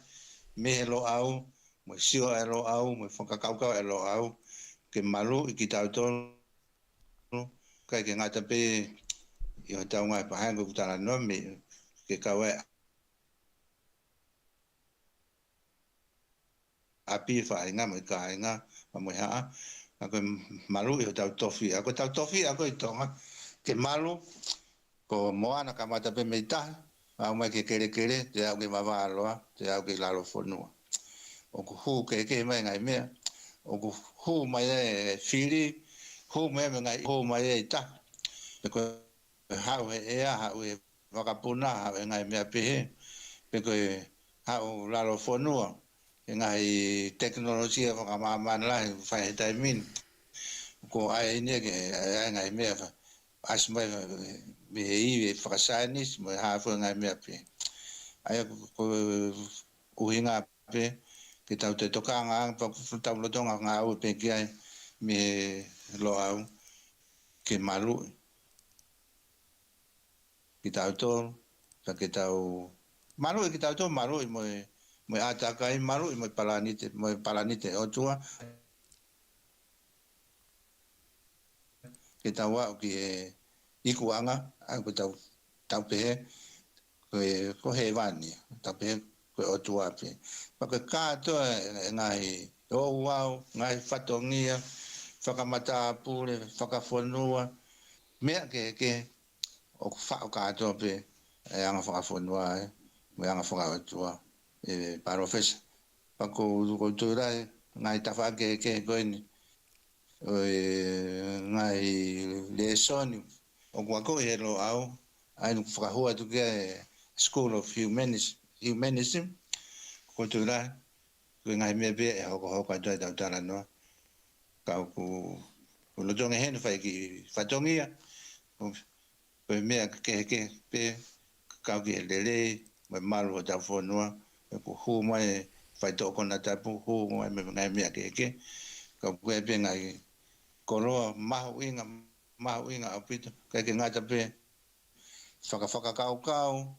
mei he Loʻau, mo e sio ʻa e Loʻau, mo e fakakaukau ʻa e Loʻau, ke maluʻi kitautolu, ʻikai ke ngata pē ʻi hotau ngaahi pahenga ʻoku talanoa mai, ke kau ai ʻapi, faʻahinga mo e kāinga, pea mo e haʻa, ka ko e maluʻi hotau tofiʻa. Ko ʻetau tofiʻa ko ē ʻi Tonga, ke malu, ko e moana kamata pē mei tahi, aʻu mai ki he kelekele, toe aʻu ki he vavāloa, toe aʻu ki he lalo fonua. ʻOku hū kehekehe mai e ngaahi meʻa, ʻoku hū mai e fili, hū mai e ngaahi, hū mai e ʻi tahi. Pea ko e haʻu he ʻea, haʻu he vakapuna, haʻu he ngaahi meʻa pehē, pe ko e haʻu lalo fonua, he ngaahi tekinolosia fakamāmani lahi, fai he taimi ni. Ko e ʻai eni ke, ʻai e ngaahi meʻa fa-, ʻasi mai fa-, mei he ivi fakasaienisi, mo e hā fua e ngaahi meʻa pehē. ʻA ia ko, ko e ʻuhinga pē, ke tau toe tokanga, pea ʻoku tau lolotonga ngāue pē ki ai, mei he Loʻau, ke maluʻi kitautolu, pea ke tau maluʻi kitautolu, maluʻi mo e, mo e ʻātakai, maluʻi mo e palanite, mo e palanite ʻo e ʻOtua. Ke tau aʻu ki he ikuʻanga, ʻa ia ko ʻetau, tau pehē, ko e, ko hēvani, tau pehē, ko e ʻOtua pē. Pea ko e kātoa e, e ngaahi ouau, ngaahi fatongia, fakamatāpule, fakafonua, meʻa kehekehe, ʻoku faʻu kātoa pē e anga fakafonua, e, mo e anga fakaʻotua, e palōfesa. Pea ko, ko e tuʻu lahi, ngaahi tafaʻaki kehekehe ko eni, ʻo e ngaahi lēsoni ʻoku akoʻi he Loʻau, ʻa ia ʻoku fakahū atu ki ai e School of Humanis-, Humanism, ko e tuʻu lahi, ko e ngaahi meʻa pē ia ʻe hokohoko atu ai ʻetau talanoa. Ka ʻoku, ʻoku lolotonga heni fai e kiʻi fatongia, ʻo, ko e meʻa kehekehe pē, kau ki he lelei, mo e malu ʻo hotau fonua, ʻoku hū mai e faitoʻo konatapu, hū mai mo e ngaahi meʻa kehekehe, ka ʻoku ʻi ai pē ngaahi koloa mahuʻinga, mahuʻinga ʻaupito, ʻikai ke ngata pē, fakafakakaukau,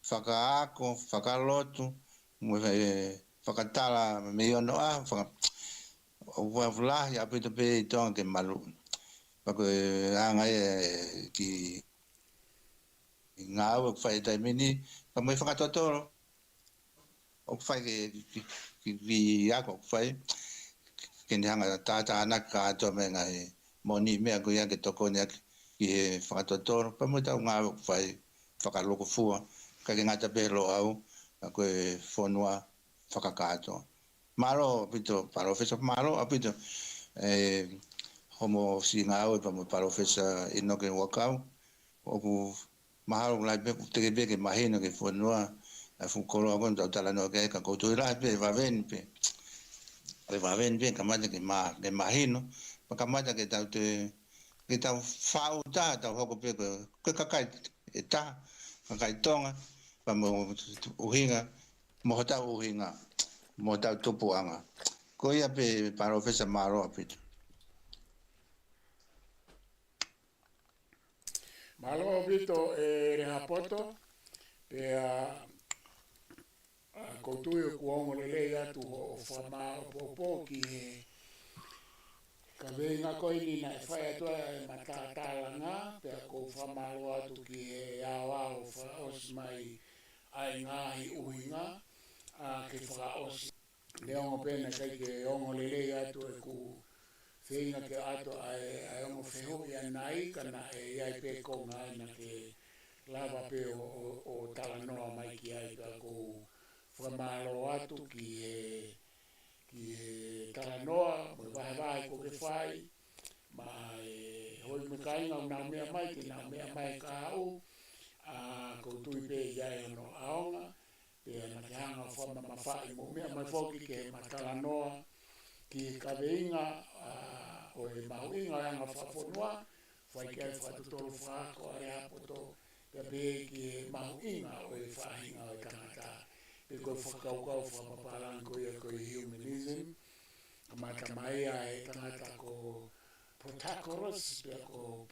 fakaako, fakalotu, mo e fakatala mei onoʻaho, faka-, ʻoku lahi ʻaupito pē ʻi Tonga ke maluʻi. Pea ko e anga ia e kiʻi ngāue ʻoku fai he taimi ni, pea mo e fakatotolo ʻoku fai ki he, ki, ki, ki he ako ʻoku fai, ke ne hanga ʻo tātānaki kātoa e ngaahi moʻoniʻi meʻa ko ia ke tokoni ʻaki ki he fakatotolo, pea mo ʻetau ngāue ʻoku fai fakalūkufua, ʻikai ke ngata pē he Loʻau, ka ko e fonua fakakātoa. Mālō ʻaupito, palōfesa, mālō ʻaupito, e, hoʻomo siʻi ngāue pea mo Palōfesa ʻInoke Huʻakau. ʻOku mahalo ʻoku lahi pē ʻoku teʻeki pē ke mahino ki he fonua ʻa e fuʻu koloa ko eni ʻoku tau talanoa ki ai, ka ʻoku ou tui lahi pē ʻe vave ni pē, ʻe vave ni pē kamata ke ma-, ke mahino, pea kamata ke tau toe, ke tau faʻu taha, tau hoko pē ko e, ko e kakai ʻe taha, kakai Tonga, pea mo ʻuhinga, mo hotau ʻuhinga, mo hotau tupuʻanga. Ko ia pē Palōfesa, mālō ʻaupito. Mālō ʻaupito ʻe Lehaapoto, pea ʻoku ou tui ʻoku ongo lelei atu hoʻo fakamāʻopoʻopo ki he kaveinga ko eni naʻe fai atu ai ʻema talatalanga, pea ʻoku ou fakamālō atu ki he aoao fakaʻosi mai ʻa e ngaahi ʻuhinga, ʻa, ke fakaʻosi. Neongo pē naʻe ʻikai ke ongo lelei atu ʻeku feinga ke ʻoatu ʻa e, ʻa e ongo fehuʻi ʻanenai, ka naʻe ʻi ai pē konga naʻa ke lava pē ʻo, ʻo, ʻo talanoa mai ki ai, pea ʻoku ou fakamālō atu ki he, ki he talanoa, mo e vahevahe kuo ke fai, maʻa e houʻeiki mo e kāinga ʻoku nau meʻa mai, te nau meʻa mai he kahaʻu, ʻa, ʻoku ou tui pē ʻe ʻi ai hono ʻaonga, pea naʻa ke hanga ʻo fakamamafaʻi mo meʻa mai foki ki heʻema talanoa ki he kaveinga, ʻa, ʻo e mahuʻinga ʻo e anga fakafonua, fai ki ai e fakatotolo fakaako ʻa Lehaapoto, pea pehē ki he mahuʻinga ʻo e faʻahinga ʻo e tangata, pe ko e fakakaukau fakamapalanga ko ia ko e humanism, kamata mai ʻa e tangata ko Protagoras, pea ko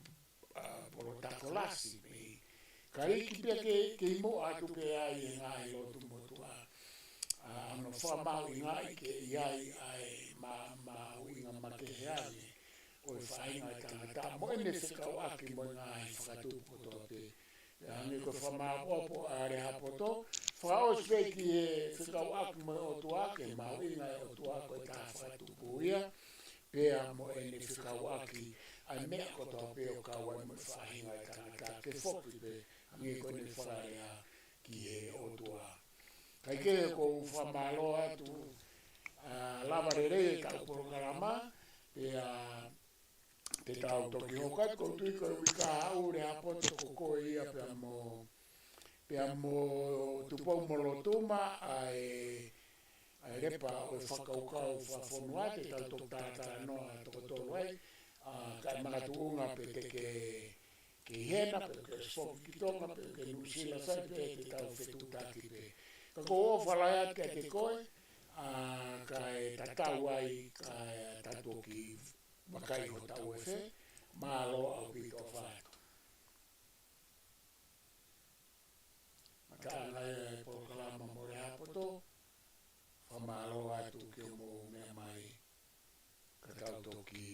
ʻa, Polotakolasi mei Kalisi, pea ke, ke ʻi muʻa atu pē ai e ngaahi lotu motuʻa. ʻA, ʻa hono fakamahuʻingaʻi ke ʻi ai ʻa e ma-, mahuʻinga makehe ange ʻo e faʻahinga ʻo e tangata mo ʻene fekauʻaki mo e ngaahi fakatupu kotoa pē. Pea hangē ko e fakamāʻopoʻopo ʻa Lehaapoto, fakaʻosi pē ki he fekauʻaki mo e ʻOtua, ki he mahuʻinga ʻo e ʻOtua ko e taha fakatupu ia, pea mo ʻene fekauʻaki ʻa e meʻa kotoa pē ʻoku kau ai mo e faʻahinga ʻo e tangata, ke foki pē hangē ko ʻene fakalea ki he ʻOtua. Kaekehe, ʻoku ou fakamālō atu, ʻa, lava lelei ʻetau polokalama, pea te tau toki hoko atu. ʻOku ou tui ko e uike kahaʻu, Lehaapoto, ko koe ia pea mo, pea mo Tupou-mo-Lotuma, ʻa e, ʻa e lepa ʻo e fakakaukau fakafonua, te tau toki talatalanoa toko tolu ai, ʻa, kae makatuʻunga pe te ke, ke ʻi hena, pe ke foki ki Tonga, pe ke Nuʻusila, sai pē, te tau fetuʻutaki pē. Ka ʻoku ou ʻofa lahi atu kiate koe, ʻa, kae tatau ai, kae tau toki vakai hotau efe, mālō ʻaupito, ʻofa atu. Mataʻanga ia e polokalama mo Lehaapoto, fakamālō atu ki hoʻomou meʻa mai, ka tau toki